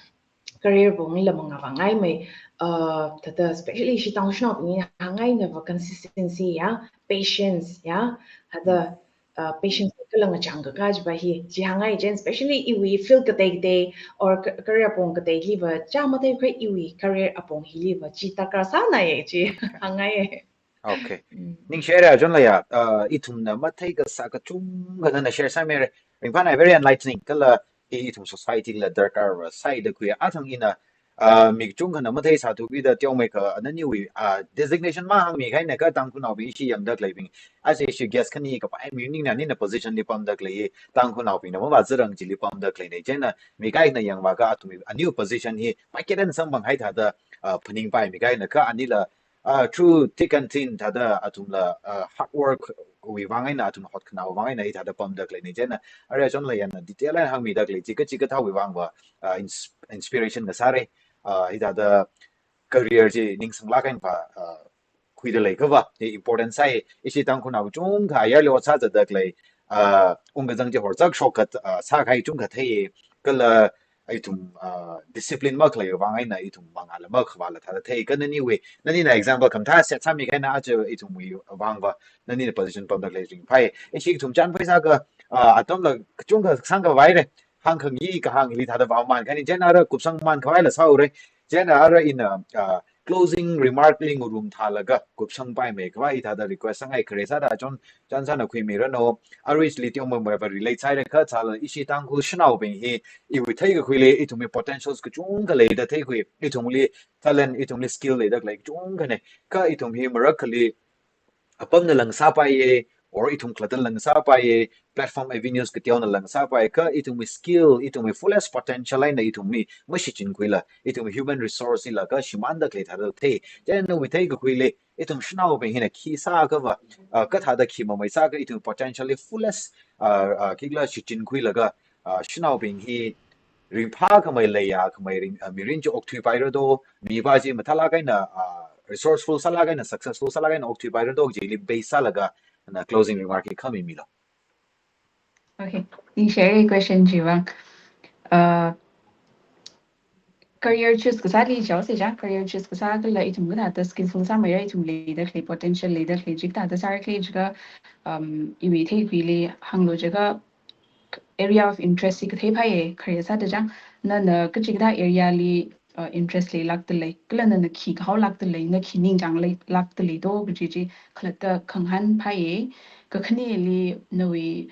career pongli la mangā vāngaimei, uh, thāda especially ishi Tangkhul shanaobingli hāngngaina va consistency ya, patience ya, thāda, uh, patience kala ngachang kakā chiva hi, chi hāngngai chieina, especially iwui field katei katei or ca-, career apong kateili va, cha mathei kha iwui career apong hili va, chi darkar sānai chi hāngngai. Okay. Mm. Ningshire John la ya, uh, ithumna mathei kasā kachungkha nana share sāmire. Ringphānai, very enlightening. Kala i, ithum society la darkar va sāida khui. Athang ina, uh, mi kachungkhana mathei sāthu kida teomeikha naniwui, uh, designation mahāngmi kahaina kha Tangkhulnaobing ishi yangda khaleibing. As ishi guest khani kapai mi ningna nina position li pamda khalei, Tangkhulnaobingna mavāzarang chili pamda khaleina. Chieina mi kahaina yangvākha athumwui aniu position hi paiketan samphang haithāda, uh, phaningpaimi kahaina kha anila, uh, through thick and thin thāda athumla, uh, hard work wui vang eina, athum hotkhanāwui vang eina hithāda pamda khaleina. Chieina ara John la yana detail eina hāngmida khalei chi kachikathāwui vang va, uh, ins-, inspiration ngasāre. Uh, hithāda career chi ningsanglāk eina va, uh, khuida leikhava hi important sāi. Ishi Tangkhulnao kachungkha ayarli ot sāzatda khalei, uh, ungkazang chi horzak shokhat, uh, sākahai chungkha thei. Kala ithum, uh, discipline makhaleiwui vang eina ithum mangāla makhavāla thāda thei. Kha naniwui, nanina example khamathā set sāmi kahaina aja ithumwui vang va, nanina position pamda khalei ringphāi. Ishi ithum chānphai sākha, uh, atamla kachungkha sangkhavai re. Hāngkhangai kahāngli thāda vāman kahaina, chieina ara kupsangman khavaila sāure. Chieina ara ina, uh, closing remark li ngarum thālaga kupsangpaimei khavai thāda request sāngai, khare sāda John, John sāna khuimiranu. Arui chili teomeimei va relate sāire kha sāla ishi Tangkhul shanaobing hi iwui theikakhuili ithumwui potentials kachungkha leida theikhui, ithumli talent, ithumli skill leida khalei kachungkhane. Kha ithum hi marakhali apamnala ngasāpaiye, or ithum khalattala ngasāpaiye, platform avenues kateonala ngasāpai, kha ithumwui skill, ithumwui fullest potential eina ithumwui mashichinkhuila, ithumwui human resource hila kha shimānda khalei thāda thei. Chieina nawui theikakhuili, ithum shanaobing hina khi sākhava, uh, kathāda khi mamei sākha ithum potential li fullest, uh, uh, khikhala shichinkhuilaga, uh, shanaobing hi ringphākhamei, leiyākhamei ring, uh, mirin chi okthuipairado, mipā chi mathālāk eina, uh, resourceful sālāk eina, successful sālāk eina okthuipairado chili base sālaga, na closing remark hi khamimilo. Okay, ningshire question chiwui vang. Uh, career choose kasāli jihaosa chang, career choose kasā kala ithum kathāda skillful sāmeira, ithum leida khalei, potential leida khalei chi kathāda sāra khalei jiakha, um, iwui theikhuili hānglu jiakha area of interest hi katheiphāye, khare sāda chang, nana kachikathā area li, uh, interest leilākda lei, kala nana khi kahaolākda lei, na khi ningchāng leilākda leido kaji chi khalatta khangahānphāye. Kakhaneli nawui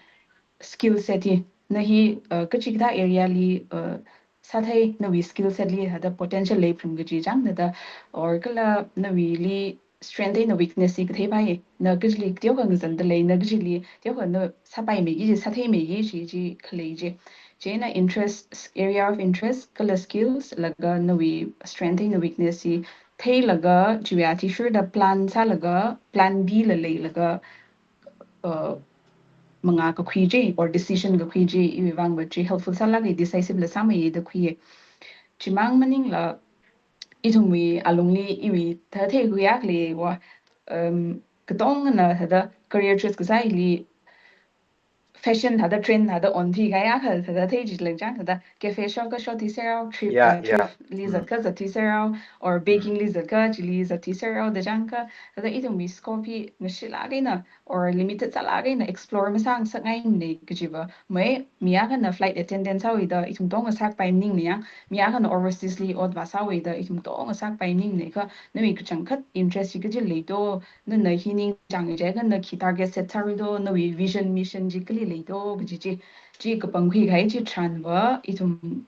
skill set hi, na hi, uh, kachikathā area li, uh, sāthei, nawui skill set li thāda potential lei phun kaji chang thāda, or kala nawuili strength eina weakness hi katheiphāye, na kachili teokha ngazanda lei, na kachili teokha na sāpaimeiki chi, sātheimeiki chi, chi khalei chi. Chieina interest, area of interest, kala skills, laga nawui strength eina weakness hi theilaga, chiwui athishurda plan sālaga, plan B la leilaga, uh, mangā kakhui chi, or decision kakhui chi, iwui vang va chi helpful sālāke, decisive la sāmeiye da khuiye. Chimang maningla, ithumwui alungli iwui thāda theikhuiya khalei va, um, katongana thāda career choice kasā hili fashion thāda trend thāda on thuikahaiya kha thāda thei chi leng chang, thāda cafe shop kha shop thuiserrao, thrift, yeah, uh, yeah, thrift li zat kha zat thuiserrao, or baking li zat kha chili zat thuiserrao da chang kha, thāda ithumwui scope hi ngashilāk eina or limited sālāk eina explore masāngasakngaimane kajiva. Mai, mi akhana flight attendant sāhaoda ithum katonga sākpai maningmana yang, mi akhana overseas li ot vāsāhaoda ithum katonga sākpai maningmana kha, nawui kachangkhat interest hi kaji leido, nana hi ningchāng jiakha na khi target set sāruido, nawui vision, mission chi kali leido kaji chi, chi kapangkhui kahai chi tharanva ithum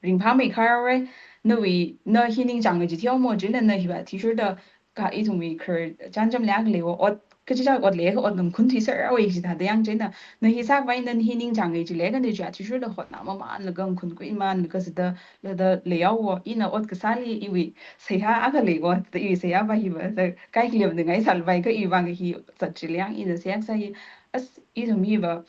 ringphāmei khararei, nawui, na hi ningchāng kaji theomo china, na hiva athishurda kha ithumwui khar chānjam lāk leiwo, ot kachichā ot leiakha ot ngam khunthuiserra wei chithāda yang chieina, na hi sākhavai nana hi ningchānga jilaga na chi athishurda hotnā mamanlaga ngkhun kuimanlaga sāda, lada leiyaowa, ina ot kasāli iwui seihā akha leiwa, da iwui seihā va hiva, da kaikhali va ngangai sālapai kha iwui vang hi zat chili yang ina seihā kasā hi, as ithum hiva,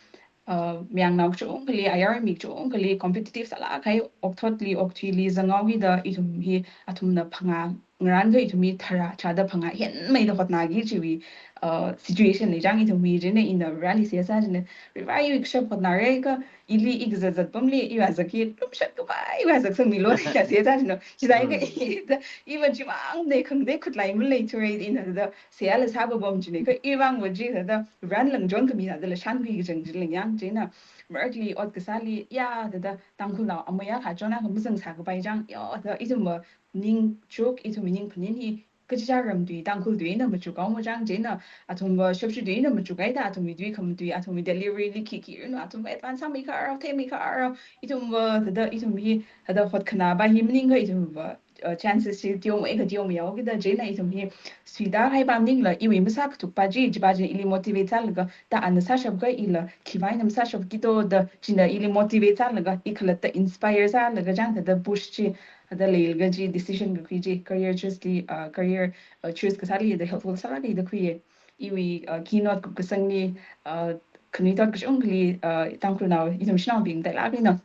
uh, mayangnao kachungkhali, ayar mi kachungkhali, competitive sālāk kahai, okthotli, okthuili, zanghaoki da ithum hi, athumna phangā ngarānkha ithum hi tharā chāda phangā henmeida hotnāki chiwui, uh, situation lei chang ithum hi chieina ina Vareli seihā sā chieina, Vare iwui kashap hotnāra kha, ili i kazat zat pamli, iwui azak hi lumshat kapai, iwui azak sangmilu da seihā sā chieina, chithākha Mm. i, da, iva chimang da khangatei khutlai malei thurai ina da, seihāla sāpapam chieina, kha iwui vang va chithāda, Vare langchon khami thādala shānkhui kachang chili yang chieina, marakli ot kasāli, ya, thāda, Tangkhulnao amei akha chon akha mazangsā kapai chang, yo, thāda, ithumva ningchuk, ithum ning phaning hi, kachichā ram tui, Tangkhul tui eina machukhaowa chang chieina, athumva shapshi tui eina machukhaida, athumwui tui khamatui, athumwui delivery li khikhi rinu, athumva advance sāmeikharao, theimeikhara, ithumva, thāda, ithum hi, thāda, hotkhanāpa hi maningakha ithumva, uh, chances chi teomeikha teomeiyao kida chieina ithum hi, suida hai pa maningla, iwui masā kathukpa chi, chipa chi ili motivate sālaga, da ana sāshapakha ila, khiwui eina masāshapki to, da, china ili motivate sālaga, i khalatta inspire sālaga, chang thāda push chi, thāda leilaga chi, decision kakhui chi, career choose li, uh, career, uh, choose kasāli da helpful sālākki da khuiya. Iwui, uh, keynote kupkasangli, uh, khanuithot kachungkhali, uh, Tangkhulnao, ithum shanaobing tailāk eina.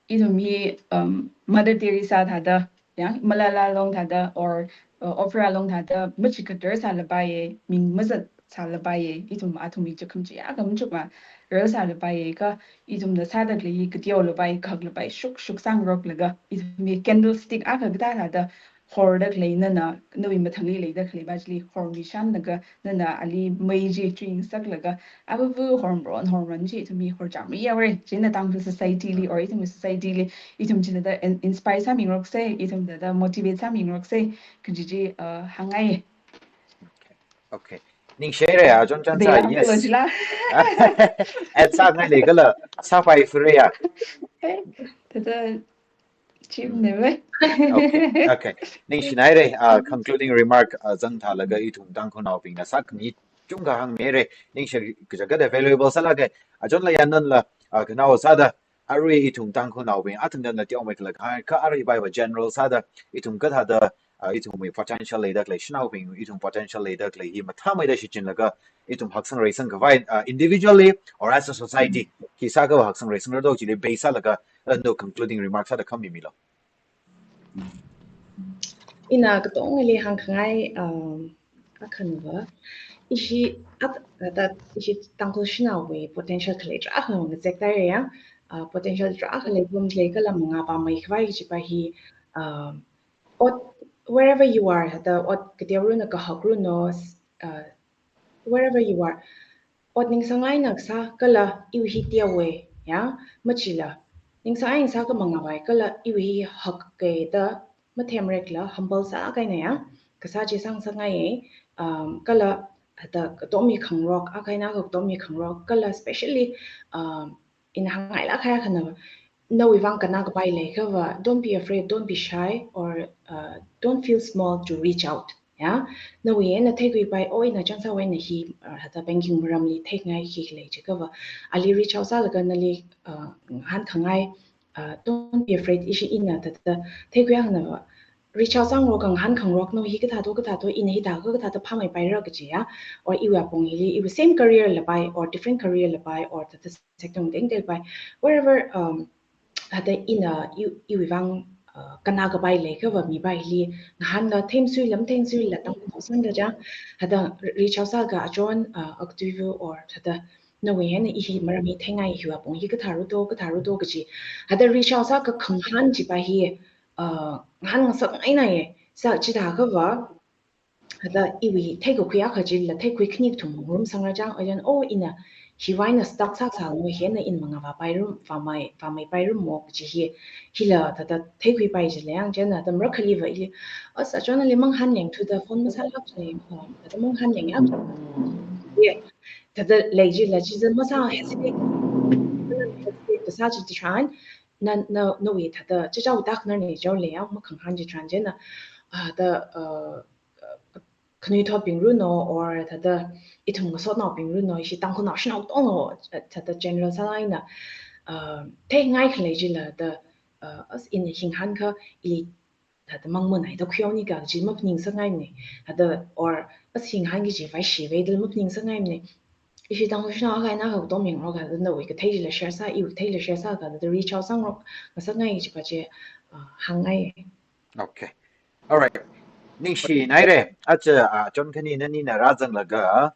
Ithum hi, um, Mother Teresa thāda, yang, Malala long thāda, or, uh, Oprah long thāda, machikathar sālapaiya, ming mazat sālapaiya, ithum athumwui chukkham chi akha machukmara sālapaiya, kha ithumna sāda khalei hi kateolapai, khaklapai, shuk, shuk sāngaroklaga, ithum hi candlestick akha kathā thāda, horda khalei nana, nawui mathangli leida khaleipa chili, hormi shānlaga, nana ali mei chi chuingasaklaga, apapu hormaron, hormaron chi ithum hi horchāngmihaora, chieina Tangkhul society li, or ithum society li, ithum chithāda in-, inspire sāmingaroksa, ithum thāda motivate sāmingaroksa, kaji chi, uh, hāngngai. Okay. Ningshihaira, achon chānsā, yes. Chila. Add sāngai leikhala, sāpai fure ya. Thāda, chim ne ve. Okay, okay. Ningshinaira, uh, concluding remark, uh, zangthālaga ithum Tangkhulnaobingna sākhami chungkha hāngmira, ningshi kaja kata valuable sālāka, achonla yananla, uh, khanao sāda, arui ithum Tangkhulnaobing, athangkana teomeikhala kha, kha arui paiva general sāda, ithum kathāda, uh, ithumwui potential leida khalei shanaobing, ithum potential leida khalei hi mathāmeida shichinlaga, ithum haksang reisang khavai, uh, individually or as a society, khi sākhava haksang reisangra do chili base sālaga, uh, no concluding remarks sāda khami milo. Ina katongali hāngkhangai, um, akhanava, ishi at-, at-, ishi Tangkhul shanaowui potential khalei tarākha ngazek taiya, uh, potential tarākha leipam leikhala mangā pāmeikhavai chipa hi, um, ot, wherever you are, thāda ot kateoranu, kahakruno, uh, wherever you are, ot ningsāngai eina kasā kala iwui hi teowa, ya, machila. Ningsāngai eina kasā kha mangāpai kala iwui hi hakka da mathemrekla humble sākahaina ya, kasā chi sāngasakngaiya, um, kala thāda katommi khangarok, akha eina akha katommi khangarok, kala specially, um, ina hāngngailāk kahai akhana, nawui vang kannā kapai leiakhava, don't be afraid, don't be shy, or, uh, don't feel small to reach out. Ya, nawui eina theikhuipai, o ina chānsāwui eina hi, uh, thāda banking maramli theingaiki khalei chiakhava, ali reach out sālaga nali, uh, ngahānkhangai, uh, don't be afraid, ishi ina thāda theikhui akhana, reach out sāngarok, ngahānkhangarok, no hi kathā do, kathā do, ina hithākha kathāda phāmeipaira kaji ya, or iwui apong hili, iwui same career lapai, or different career lapai, or thāda sector tengtengpai, wherever, um, thāda ina i-, iwui vang, uh, kannā kapai leiakhava mipa hili ngahānla, themsuila mathemsuila, tangkhao sangda chang, thāda reach out sālaga achon, uh, aktuiva or thāda nawui eina i hi maram hi theingai, hiwui apong hi kathāra do, kathāra do kaji, thāda reach out sākha khangahān chipa hi, uh, ngahānngasakngaina ya, sā chithākhava, thāda iwui theikakhui akha chila theikhui khani kathum ngarumsangra chang, oilan, o ina hiwui eina stuck sāsālamo, hi eina ina mangā vāpairum, vāmei, vāmeipairumo kaji hi, hila thāda theikhuipai chila yang chieina, thāda marakhaliva ili, as achonali mangahān lengthuda phone masālāk chi, um, thāda mangahān lengya. Ya, thāda lei chila chi masā hesitate, hesitate kasā chi chitharan, na, na, nawui thāda chichao tak na ni chao lei ya, makhangahān chitharan chieina, ah, thāda, uh, uh, khanuithotbing runo or thāda ithum ngasotnaobing runo, ishi Tangkhulnao shanao katonga, uh, thāda general sālāk eina, uh, theingai khalei chila thāda, uh, as in hinghan kha ili thāda mangmānai da khuihaoni kaji maphaningsāngaimana. Thāda or as hinghan kaji vaishivaida maphaningsāngaimana. Ishi Tangkhul shanao akha eina katonga mingarok kathāda nawui kathei chila share sā, iwui kathei chila share sā kathāda reach out sāngarok ngasakngai kaji pa chi, uh, hāngngai. Okay. All right. Ningshinaira. Aja, ah, chon khani nanina rāzanglaga,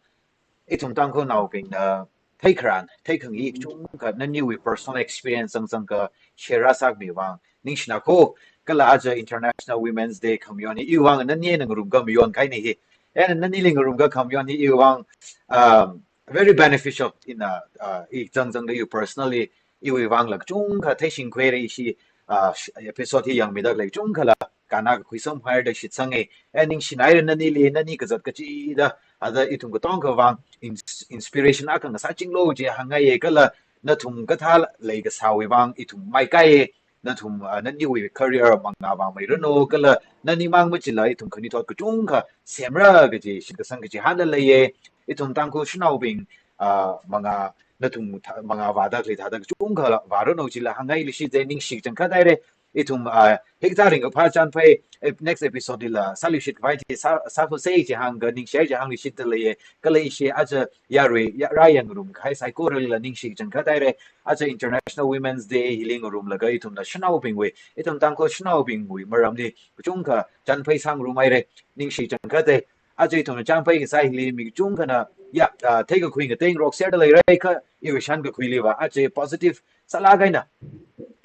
ithum Tangkhulnaobingna theikharan, theikhangai kachungkha naniwui personal experience zangzangkha share rāsākhami vang ningshina ko. Kala aja International Women's Day khamayon hi iwui vang nani eina ngarumkha mayon kahaina hi. Eina nanili ngarumkha khamayon hi iwui vang, um, very beneficial in, uh, uh, i zangzangda iwui personally iwui vangla kachungkha theishingkhuira ishi, ah, sh-, episode hi yangmida khalei kachungkhala kannā kakhui samphanghaira da shitsanga. Eh, ningshinaira nanili, nani kazat kachida, thāda ithum katongawui vang ins-, inspiration akha ngasāchinglu chi hāngngaiya kala nathum kathā leikasāwui vang ithum maikaiya, nathum, ah, naniwui career mangā vāmeiranu kala nani mang machila ithum khanuithot kachungkha semra kaji shitkasang kaji hāngda leiya. Ithum Tangkhul shanaobing, ah, mangā, nathum thā-, mangā vāda khalei thāda kachungkha vāranu chila hāngngailui shitsai, ningshi kachangkhat haira. Ithum, ah, hikathā ringkaphā chānphai, eh, next episode lila sāluishit khavai chi sā, sāphasai chi hāngkha ningshi chi hāngluishitda leiya. Kala ishi aja yarui, ya, rāyang ngarumkahai saikoralila ningshi kachangkhat haira. Aja International Women's Day hili ngarumlaga ithumna shanaobingwui, ithum Tangkhul shanaobingwui maramli kachungkha chānphai sāngarumhaira. Ningshi kachangkhat hai. Aja ithumna chānphai kasā hili mi kachungkhana, ya, ah, theikakhui ngateingarok share da leirai kha iwui shankakhuiliva aja positive sālāk eina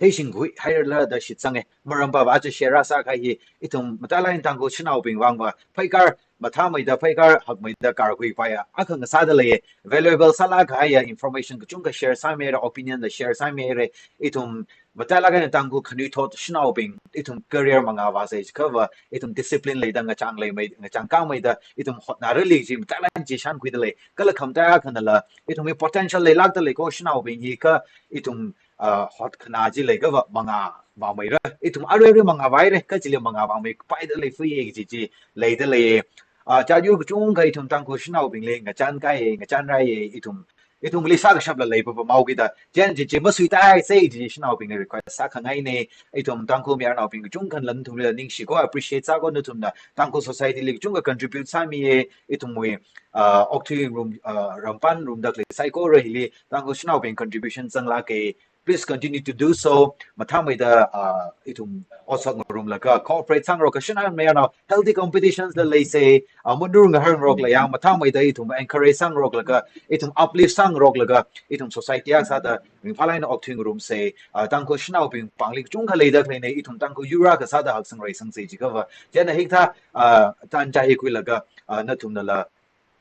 theishingkhuihairala da shitsanga. Maramva aja share rāsākahai hi ithum matailak eina Tangkhul shanaobing vangva phaikar mathāmeida, phaikar hakmeida karkhuipaiya akha ngasāda leiya. Valuable sālākkahaiya information kachungkha share sāmihaira, opinion la share sāmihaira. Ithum matailak eina Tangkhul khanuithot shanaobing, ithum career mangā vāsai chiakhava, ithum discipline leida ngachāng leimei, ngachāng kāmeida ithum hotnarali chi matailak eina chi shankhuida lei. Kala khamataiya akhanala, ithumwui potential leilākda lei ko shanaobing hi kha ithum, ah, hotkhanā chi leiakhava mangā vāmeira. Ithum arui arui mangā vāhaira, kha chili mangā vāmeipaida lei fuiya kaji chi leida leiya. Ah, chāyur kachungkha ithum Tangkhul shanaobingli ngachānkaiya, ngachānraiya, ithum ithumli sākashapla leipapamhaokida, chieina chi chi masuitāsei chi shanaobingli request sākhangaina. Ithum Tangkhul mayarnaobing kachungkhana nathumli ningshi ko, appreciate sā ko, nathumna Tangkhul society li kachungkha contribute sāmiya. Ithumwui, ah, okthuingarum, ah, rampan ngarumda khalei saikora hili Tangkhul shanaobing contribution zanglāka. Please continue to do so. Mathāmeida, ah, ithum otsak ngarumlaga cooperate sāngarok, kashanan mayarnao healthy competitions la leisai, ah, munur ngahar ngarokla yang mathāmeida ithum encourage sāngaroklaga, ithum uplift sāngaroklaga, ithum society akha sāda ringphālāk eina okthuingarumsai. Ah, Tangkhul shanaobing pāngli kachungkha leida khaleina, ithum Tangkhul yur akha sāda haksang reisangsai chiakhava. Chieina hikathā, ah, tanja hi khuilaga, ah, nathumnala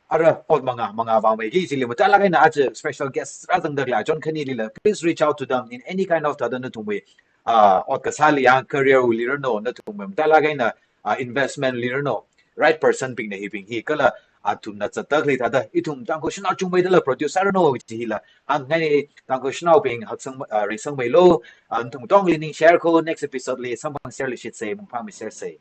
ara ot mangā, mangā vāmeiki chili matailak eina aja special guest rāzangda khalei chon khanilila, please reach out to them in any kind of thāda nathumwui, ah, ot kasāli yang, career wuili ranu, nathumwui matailak eina, ah, investment li ranu, right person bingna hibing hi kala athumna zatda khalei thāda ithum Tangkhul shanao chungmeidala produce sāranu chi hila hāngngaina. Tangkhul shanaobing haksang, ah, reisangmeilu, ah, nathum katongli ningshi ko, next episode li samphangserluishitsai, mangphāmeisersai.